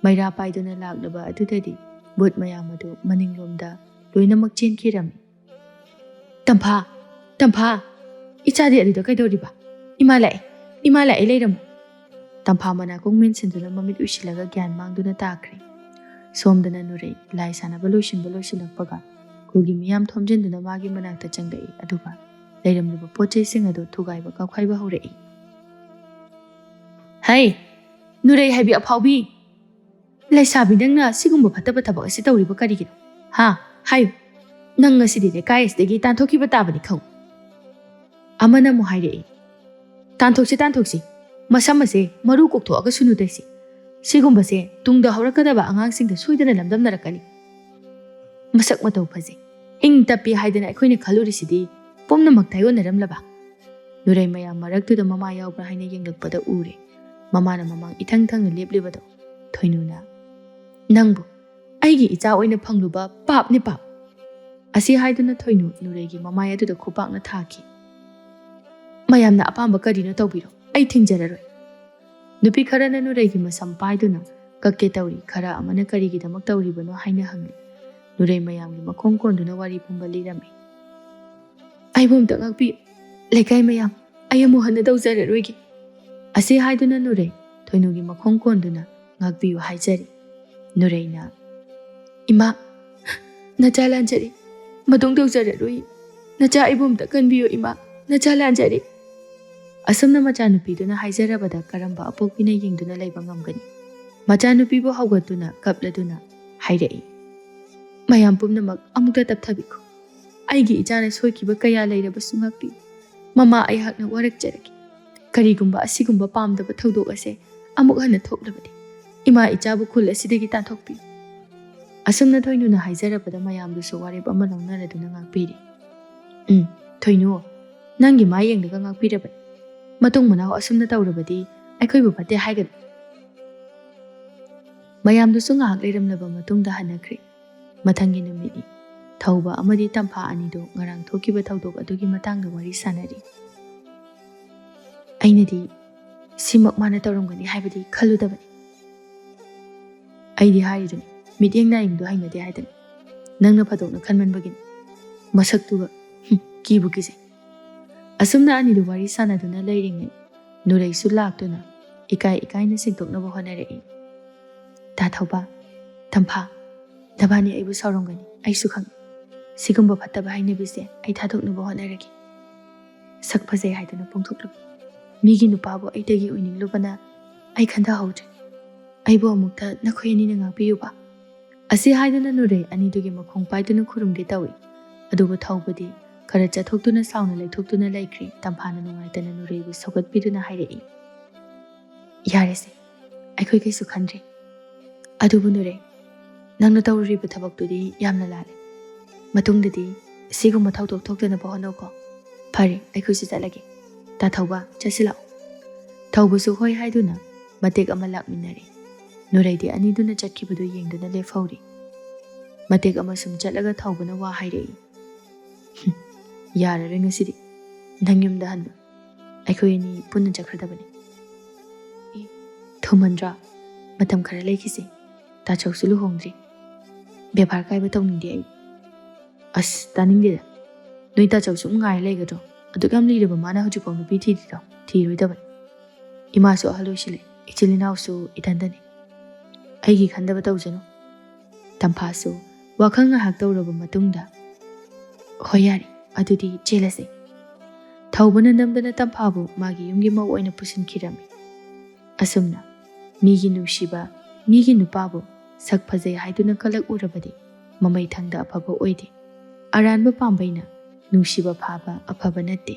ꯃꯩꯔꯥ ꯄꯥꯏꯗꯨꯅ ꯂꯥꯛꯂꯕ ꯑꯗꯨꯗꯗꯤ ꯚꯨꯠ ꯃꯌꯥꯝ ꯑꯗꯨ ꯃꯅꯤꯡꯂꯣꯝꯗ ꯂꯣꯏꯅꯃꯛ ꯆꯦꯟꯈꯤꯔꯝꯃꯤ꯫ "ꯇꯝꯐꯥ! ꯇꯝꯐꯥ! ꯏꯆꯥꯗꯤ ꯑꯗꯨꯗ ꯀꯩꯗꯧꯔꯤꯕ? ꯏꯃꯥ ꯂꯥꯛꯑꯦ! ꯏꯃꯥ ꯂꯥꯛꯑꯦ, ꯂꯩꯔꯝꯃꯨ!" ꯇꯝꯐꯥ ꯃꯅꯥꯀꯣꯡ ꯃꯦꯟꯁꯤꯟꯗꯨꯅ ꯃꯃꯤꯠ ꯎꯏꯁꯤꯜꯂꯒ ꯒ꯭ꯌꯥꯟ ꯃꯥꯡꯗꯨꯅ ꯇꯥꯈ꯭ꯔꯦ꯫ ꯁꯣꯝꯗꯅ ꯅꯨꯔꯩ ꯂꯥꯏ ꯁꯥꯟꯅꯕ ꯂꯣꯏꯁꯤꯟꯕ ꯂꯣꯏꯁꯤꯜꯂꯛꯄꯒ ꯈꯨꯜꯒꯤ ꯃꯤꯌꯥꯝ ꯊꯣꯝꯖꯤꯟꯗꯨꯅ ꯃꯥꯒꯤ ꯃꯅꯥꯛꯇ ꯆꯪꯂꯛꯏ, ꯑꯗꯨꯒ ꯂꯩꯔꯝꯂꯤꯕ ꯄꯣꯠ ꯆꯩꯁꯤꯡ ꯑꯗꯨ ꯊꯨꯒꯥꯏꯕ ꯀꯥꯎꯈꯥꯏꯕ ꯍꯧꯔꯛꯏ꯫ "ꯍꯩ, ꯅꯨꯔꯩ ꯍꯥꯏꯕꯤ ꯑꯐꯥꯎꯕꯤ! ꯂꯩꯁꯥꯕꯤ ꯅꯪꯅ ꯁꯤꯒꯨꯝꯕ ꯐꯠꯇꯕ ꯊꯕꯛ ꯑꯁꯤ ꯇꯧꯔꯤꯕ ꯀꯔꯤꯒꯤꯅꯣ? ꯍꯥ? ꯍꯥꯏꯌꯨ꯫ ꯅꯪ ꯉꯁꯤꯗꯤ ꯂꯩꯀꯥꯏ ꯑꯁꯤꯗꯒꯤ ꯇꯥꯟꯊꯣꯛꯈꯤꯕ ꯇꯥꯕꯅꯤ ꯈꯪꯉꯨ꯫" ꯑꯃꯅ ꯑꯃꯨꯛ ꯍꯥꯏꯔꯛꯏ, "ꯇꯥꯟꯊꯣꯛꯁꯤ, ꯇꯥꯟꯊꯣꯛꯁꯤ꯫ ꯃꯁꯝ ꯑꯁꯦ ꯃꯔꯨ ꯀꯣꯛꯊꯣꯛꯑꯒ ꯁꯨꯅꯨ ꯇꯩꯁꯤ꯫ ꯁꯤꯒꯨꯝꯕꯁꯦ ꯇꯨꯡꯗ ꯍꯧꯔꯛꯀꯗꯕ ꯑꯉꯥꯡꯁꯤꯡꯗ ꯁꯣꯏꯗꯅ ꯂꯝꯗꯝꯅꯔꯛꯀꯅꯤ꯫ ꯃꯁꯛ ꯃꯇꯧ ꯐꯖꯩ, ꯏꯪ ꯇꯞꯄꯤ ꯍꯥꯏꯗꯅ ꯑꯩꯈꯣꯏꯅ ꯈꯜꯂꯨꯔꯤꯁꯤꯗꯤ ꯄꯨꯝꯅꯃꯛ ꯇꯥꯏꯑꯣꯟꯅꯔꯝꯂꯕ?" ꯅꯨꯔꯩ ꯃꯌꯥꯝ ꯃꯔꯛꯇꯨꯗ ꯃꯃꯥ ꯌꯥꯎꯕ꯭ꯔꯥ ꯍꯥꯏꯅ ꯌꯦꯡꯂꯛꯄꯗ ꯎꯔꯦ꯫ ꯃꯃꯥꯅ ꯃꯃꯥꯡ ꯏꯊꯪ ꯊꯪꯅ ꯂꯦꯞꯂꯤꯕꯗꯣ꯫ ꯊꯣꯏꯅꯨꯅ, "ꯅꯪꯕꯨ ꯑꯩꯒꯤ ꯏꯆꯥ ꯑꯣꯏꯅ ꯐꯪꯂꯨꯕ ꯄꯥꯞꯅꯤ, ꯄꯥꯞ!" ꯑꯁꯤ ꯍꯥꯏꯗꯨꯅ ꯊꯣꯏꯅꯨ ꯅꯨꯔꯩꯒꯤ ꯃꯃꯥꯏ ꯑꯗꯨꯗ ꯈꯨꯄꯥꯛꯅ ꯊꯥꯈꯤ꯫ "ꯃꯌꯥꯝꯅ ꯑꯄꯥꯝꯕ ꯀꯔꯤꯅꯣ ꯇꯧꯕꯤꯔꯣ, ꯑꯩ ꯊꯤꯡꯖꯔꯔꯣꯏ꯫" ꯅꯨꯄꯤ ꯈꯔꯅ ꯅꯨꯔꯩꯒꯤ ꯃꯁꯝ ꯄꯥꯏꯗꯨꯅ ꯀꯛꯀꯦ ꯇꯧꯔꯤ, ꯈꯔ ꯑꯃꯅ ꯀꯔꯤꯒꯤꯗꯃꯛ ꯇꯧꯔꯤꯕꯅꯣ ꯍꯥꯏꯅ ꯍꯪꯂꯤ꯫ ꯅꯨꯔꯩ ꯃꯌꯥꯝꯒꯤ ꯃꯈꯣꯡ ꯀꯣꯟꯗꯨꯅ ꯋꯥꯔꯤ ꯄꯨꯝꯕ ꯂꯤꯔꯝꯃꯤ꯫ "ꯑꯩꯕꯨ ꯑꯝꯇ ꯉꯥꯛꯄꯤꯌꯨ, ꯂꯩꯀꯥꯏ ꯃꯌꯥꯝ, ꯑꯩ ꯑꯃꯨꯛ ꯍꯟꯅ ꯇꯧꯖꯔꯔꯣꯏꯒꯦ꯫" ꯑꯁꯤ ꯍꯥꯏꯗꯨꯅ ꯅꯨꯔꯩ ꯊꯣꯏꯅꯨꯒꯤ ꯃꯈꯣꯡ ꯀꯣꯟꯗꯨꯅ ꯉꯥꯛꯄꯤꯌꯨ ꯍꯥꯏꯖꯔꯤ꯫ ꯅꯨꯔꯩꯅ, "ꯏꯃꯥ, ꯅꯆꯥ ꯂꯥꯟꯖꯔꯦ, ꯃꯇꯨꯡ ꯇꯧꯖꯔꯔꯣꯏ꯫" "ꯅꯆꯥ ꯑꯩꯕꯨ ꯑꯝꯇ ꯀꯟꯕꯤꯌꯨ ꯏꯃꯥ, ꯅꯆꯥ ꯂꯥꯟꯖꯔꯦ"꯫ ꯑꯁꯨꯝꯅ ꯃꯆꯥꯅꯨꯄꯤꯗꯨꯅ ꯍꯥꯏꯖꯔꯕꯗ ꯀꯔꯝꯕ ꯑꯄꯣꯛꯄꯤꯅ ꯌꯦꯡꯗꯨꯅ ꯂꯩꯕ ꯉꯝꯒꯅꯤ? ꯃꯆꯥꯅꯨꯄꯤꯕꯨ ꯍꯧꯒꯠꯇꯨꯅ ꯀꯞꯂꯗꯨꯅ ꯍꯥꯏꯔꯛꯏ, "ꯃꯌꯥꯝ ꯄꯨꯝꯅꯃꯛ ꯑꯃꯨꯛꯇ ꯇꯞꯊꯕꯤꯈꯣ꯫ ꯑꯩꯒꯤ ꯏꯆꯥꯅ ꯁꯣꯏꯈꯤꯕ ꯀꯌꯥ ꯂꯩꯔꯕꯁꯨ ꯉꯥꯛꯄꯤꯌꯨ꯫ ꯃꯃꯥ ꯑꯩꯍꯥꯛꯅ ꯋꯥꯔꯛꯆꯔꯒꯦ꯫ ꯀꯔꯤꯒꯨꯝꯕ ꯑꯁꯤꯒꯨꯝꯕ ꯄꯥꯝꯗꯕ ꯊꯧꯗꯣꯛ ꯑꯁꯦ ꯑꯃꯨꯛ ꯍꯟꯅ ꯊꯣꯛꯂꯕꯗꯤ ꯏꯃꯥ ꯏꯆꯥꯕꯨ ꯈꯨꯜ ꯑꯁꯤꯗꯒꯤ ꯇꯥꯟꯊꯣꯛꯄꯤꯌꯨ"꯫ ꯑꯁꯨꯝꯅ ꯊꯣꯏꯅꯨꯅ ꯍꯥꯏꯖꯔꯕꯗ ꯃꯌꯥꯝꯗꯨꯁꯨ ꯋꯥꯔꯦꯞ ꯑꯃ ꯂꯧꯅꯔꯗꯨꯅ ꯉꯥꯛꯄꯤꯔꯤ꯫ "ꯎꯝ, ꯊꯣꯏꯅꯨ, ꯅꯪꯒꯤ ꯃꯥ ꯌꯦꯡꯂꯒ ꯉꯥꯛꯄꯤꯔꯕꯅꯤ꯫ ꯃꯇꯨꯡ ꯃꯅꯥꯎ ꯑꯁꯨꯝꯅ ꯇꯧꯔꯕꯗꯤ ꯑꯩꯈꯣꯏꯕꯨ ꯐꯠꯇꯦ ꯍꯥꯏꯒꯅꯨ"꯫ ꯃꯌꯥꯝꯗꯨꯁꯨ ꯉꯥꯏꯍꯥꯛ ꯂꯩꯔꯝꯂꯕ ꯃꯇꯨꯡꯗ ꯍꯟꯅꯈ꯭ꯔꯦ꯫ ꯃꯊꯪꯒꯤ ꯅꯨꯃꯤꯠꯅꯤ꯫ ꯊꯧꯕ ꯑꯃꯗꯤ ꯇꯝꯐꯥ ꯑꯅꯤꯗꯨ ꯉꯔꯥꯡ ꯊꯣꯛꯈꯤꯕ ꯊꯧꯗꯣꯛ ꯑꯗꯨꯒꯤ ꯃꯇꯥꯡꯗ ꯋꯥꯔꯤ ꯁꯥꯟꯅꯔꯤ꯫ "ꯑꯩꯅꯗꯤ ꯁꯤꯃꯛ ꯃꯥꯅ ꯇꯧꯔꯝꯒꯅꯤ ꯍꯥꯏꯕꯗꯤ ꯈꯜꯂꯨꯗꯕꯅꯤ꯫ ꯑꯩꯗꯤ ꯍꯥꯏꯔꯤꯗꯨꯅꯤ, ꯃꯤꯠꯌꯦꯡ ꯅꯥꯌꯦꯡꯗꯨ ꯍꯩꯅꯗꯦ ꯍꯥꯏꯗꯅ꯫ ꯅꯪꯅ ꯐꯥꯗꯣꯛꯅ ꯈꯟꯃꯟꯕꯒꯤꯅꯤ꯫ ꯃꯁꯛꯇꯨꯒ, ꯍꯨꯝ, ꯀꯤꯕꯨ ꯀꯤꯖꯩ"꯫ ꯑꯁꯨꯝꯅ ꯑꯅꯤꯗꯨ ꯋꯥꯔꯤ ꯁꯥꯟꯅꯗꯨꯅ ꯂꯩꯔꯤꯉꯩ ꯅꯨꯔꯩꯁꯨ ꯂꯥꯛꯇꯨꯅ ꯏꯀꯥꯏ ꯏꯀꯥꯏꯅ ꯁꯦꯡꯗꯣꯛꯅꯕ ꯍꯣꯠꯅꯔꯛꯏ꯫ "ꯇꯥ ꯊꯧꯕ, ꯇꯝꯐꯥ, ꯅꯕꯥꯅꯤ ꯑꯩꯕꯨ ꯁꯥꯎꯔꯝꯒꯅꯤ, ꯑꯩꯁꯨ ꯈꯪꯏ꯫ ꯁꯤꯒꯨꯝꯕ ꯐꯠꯇꯕ ꯍꯩꯅꯕꯤꯁꯦ ꯑꯩ ꯊꯥꯗꯣꯛꯅꯕ ꯍꯣꯠꯅꯔꯒꯦ꯫ ꯁꯛ ꯐꯖꯩ ꯍꯥꯏꯗꯨꯅ ꯄꯣꯡꯊꯣꯛꯂꯨꯕ ꯃꯤꯒꯤ ꯅꯨꯄꯥꯕꯨ ꯑꯩꯇꯒꯤ ꯑꯣꯏꯅꯤꯡꯂꯨꯕꯅ ꯑꯩ ꯈꯟꯊꯍꯧꯗ꯭ꯔꯦ꯫ ꯑꯩꯕꯨ ꯑꯃꯨꯛꯇ ꯅꯈꯣꯏ ꯑꯅꯤꯅ ꯉꯥꯛꯄꯤꯌꯨꯕ"꯫ ꯑꯁꯤ ꯍꯥꯏꯗꯨꯅ ꯅꯨꯔꯩ ꯑꯅꯤꯗꯨꯒꯤ ꯃꯈꯣꯡ ꯄꯥꯏꯗꯨꯅ ꯈꯨꯔꯨꯝꯒꯦ ꯇꯧꯏ꯫ ꯑꯗꯨꯕꯨ ꯊꯧꯕꯗꯤ ꯈꯔ ꯆꯠꯊꯣꯛꯇꯨꯅ ꯁꯥꯎꯅ ꯂꯩꯊꯣꯛꯇꯨꯅ ꯂꯩꯈ꯭ꯔꯦ꯫ ꯇꯝꯐꯥꯅ ꯅꯨꯡꯉꯥꯏꯇꯅ ꯅꯨꯔꯩꯕꯨ ꯁꯧꯒꯠꯄꯤꯗꯨꯅ ꯍꯥꯏꯔꯛꯏ, "ꯌꯥꯔꯦꯁꯦ, ꯑꯩꯈꯣꯏ ꯀꯩꯁꯨ ꯈꯟꯗ꯭ꯔꯦ꯫ ꯑꯗꯨꯕꯨ ꯅꯨꯔꯩ, ꯅꯪꯅ ꯇꯧꯔꯨꯔꯤꯕ ꯊꯕꯛꯇꯨꯗꯤ ꯌꯥꯝꯅ ꯂꯥꯜꯂꯦ꯫ ꯃꯇꯨꯡꯗꯗꯤ ꯁꯤꯒꯨꯝꯕ ꯊꯧꯗꯣꯛ ꯊꯣꯛꯇꯅꯕ ꯍꯣꯠꯅꯧꯀꯣ꯫ ꯐꯔꯦ, ꯑꯩꯈꯣꯏꯁꯨ ꯆꯠꯂꯒꯦ꯫ ꯇꯥ ꯊꯧꯕ, ꯆꯠꯁꯤꯜꯂꯛꯑꯣ"꯫ ꯊꯧꯕꯁꯨ ꯍꯣꯏ ꯍꯥꯏꯗꯨꯅ ꯃꯇꯦꯛ ꯑꯃ ꯂꯥꯛꯃꯤꯟꯅꯔꯦ꯫ ꯅꯨꯔꯩꯗꯤ ꯑꯅꯤꯗꯨꯅ ꯆꯠꯈꯤꯕꯗꯨ ꯌꯦꯡꯗꯨꯅ ꯂꯦꯞꯍꯧꯔꯤ꯫ ꯃꯇꯦꯛ ꯑꯃ ꯁꯨꯝ ꯆꯠꯂꯒ ꯊꯧꯕꯅ ꯋꯥ ꯍꯥꯏꯔꯛꯏ, "ꯍꯨꯝ, ꯌꯥꯔꯔꯣꯏ ꯉꯁꯤꯗꯤ꯫ ꯅꯪ ꯌꯨꯝꯗ ꯍꯟꯕ꯫ ꯑꯩꯈꯣꯏ ꯑꯅꯤ ꯄꯨꯟꯅ ꯆꯠꯈ꯭ꯔꯗꯕꯅꯤ"꯫ "ꯑꯦ, ꯊꯨꯃꯟꯗ꯭ꯔꯥ? ꯃꯇꯝ ꯈꯔ ꯂꯩꯈꯤꯁꯦ꯫ ꯇꯥꯆꯧꯁꯨ ꯂꯨꯍꯣꯡꯗ꯭ꯔꯤ꯫ ꯕꯦꯕꯥꯔ ꯀꯥꯏꯕ ꯇꯧꯅꯤꯡꯗꯦ ꯑꯩ"꯫ "ꯑꯁ, ꯇꯥꯅꯤꯡꯗꯦꯗ꯫ ꯅꯣꯏ ꯇꯥꯆꯧ ꯁꯨꯝ ꯉꯥꯏꯔ ꯂꯩꯒꯗ꯭ꯔꯣ? ꯑꯗꯨꯛ ꯌꯥꯝ ꯂꯤꯔꯕ ꯃꯥꯅ ꯍꯧꯖꯤꯛꯐꯥꯎ ꯅꯨꯄꯤ ꯊꯤꯗ꯭ꯔꯤꯗꯣ? ꯊꯤꯔꯣꯏꯗꯕꯅꯤ꯫ ꯏꯃꯥꯁꯨ ꯑꯍꯜ ꯑꯣꯏꯁꯤꯜꯂꯦ, ꯏꯆꯤꯜ ꯏꯅꯥꯎꯁꯨ ꯏꯊꯟꯗꯅꯤ꯫ ꯑꯩꯒꯤ ꯈꯟꯗꯕ ꯇꯧꯖꯅꯨ"꯫ ꯇꯝꯐꯥꯁꯨ ꯋꯥꯈꯜ ꯉꯥꯏꯍꯥꯛ ꯇꯧꯔꯕ ꯃꯇꯨꯡꯗ, "ꯍꯣꯏ, ꯌꯥꯔꯦ, ꯑꯗꯨꯗꯤ ꯆꯦꯜꯂꯁꯦ꯫ ꯊꯧꯕꯅ ꯅꯝꯗꯅ ꯇꯝꯐꯥꯕꯨ ꯃꯥꯒꯤ ꯌꯨꯝꯒꯤ ꯃꯧ ꯑꯣꯏꯅ ꯄꯨꯁꯤꯟꯈꯤꯔꯝꯃꯤ꯫ ꯑꯁꯨꯝꯅ ꯃꯤꯒꯤ ꯅꯨꯡꯁꯤꯕ, ꯃꯤꯒꯤ ꯅꯨꯄꯥꯕꯨ ꯁꯛ ꯐꯖꯩ ꯍꯥꯏꯗꯨꯅ ꯀꯂꯛ ꯎꯔꯕꯗꯤ ꯃꯃꯩꯊꯪꯗ ꯑꯐꯕ ꯑꯣꯏꯗꯦ꯫ ꯑꯔꯥꯟꯕ ꯄꯥꯝꯕꯩꯅ ꯅꯨꯡꯁꯤꯕ ꯐꯥꯕ ꯑꯐꯕ ꯅꯠꯇꯦ꯫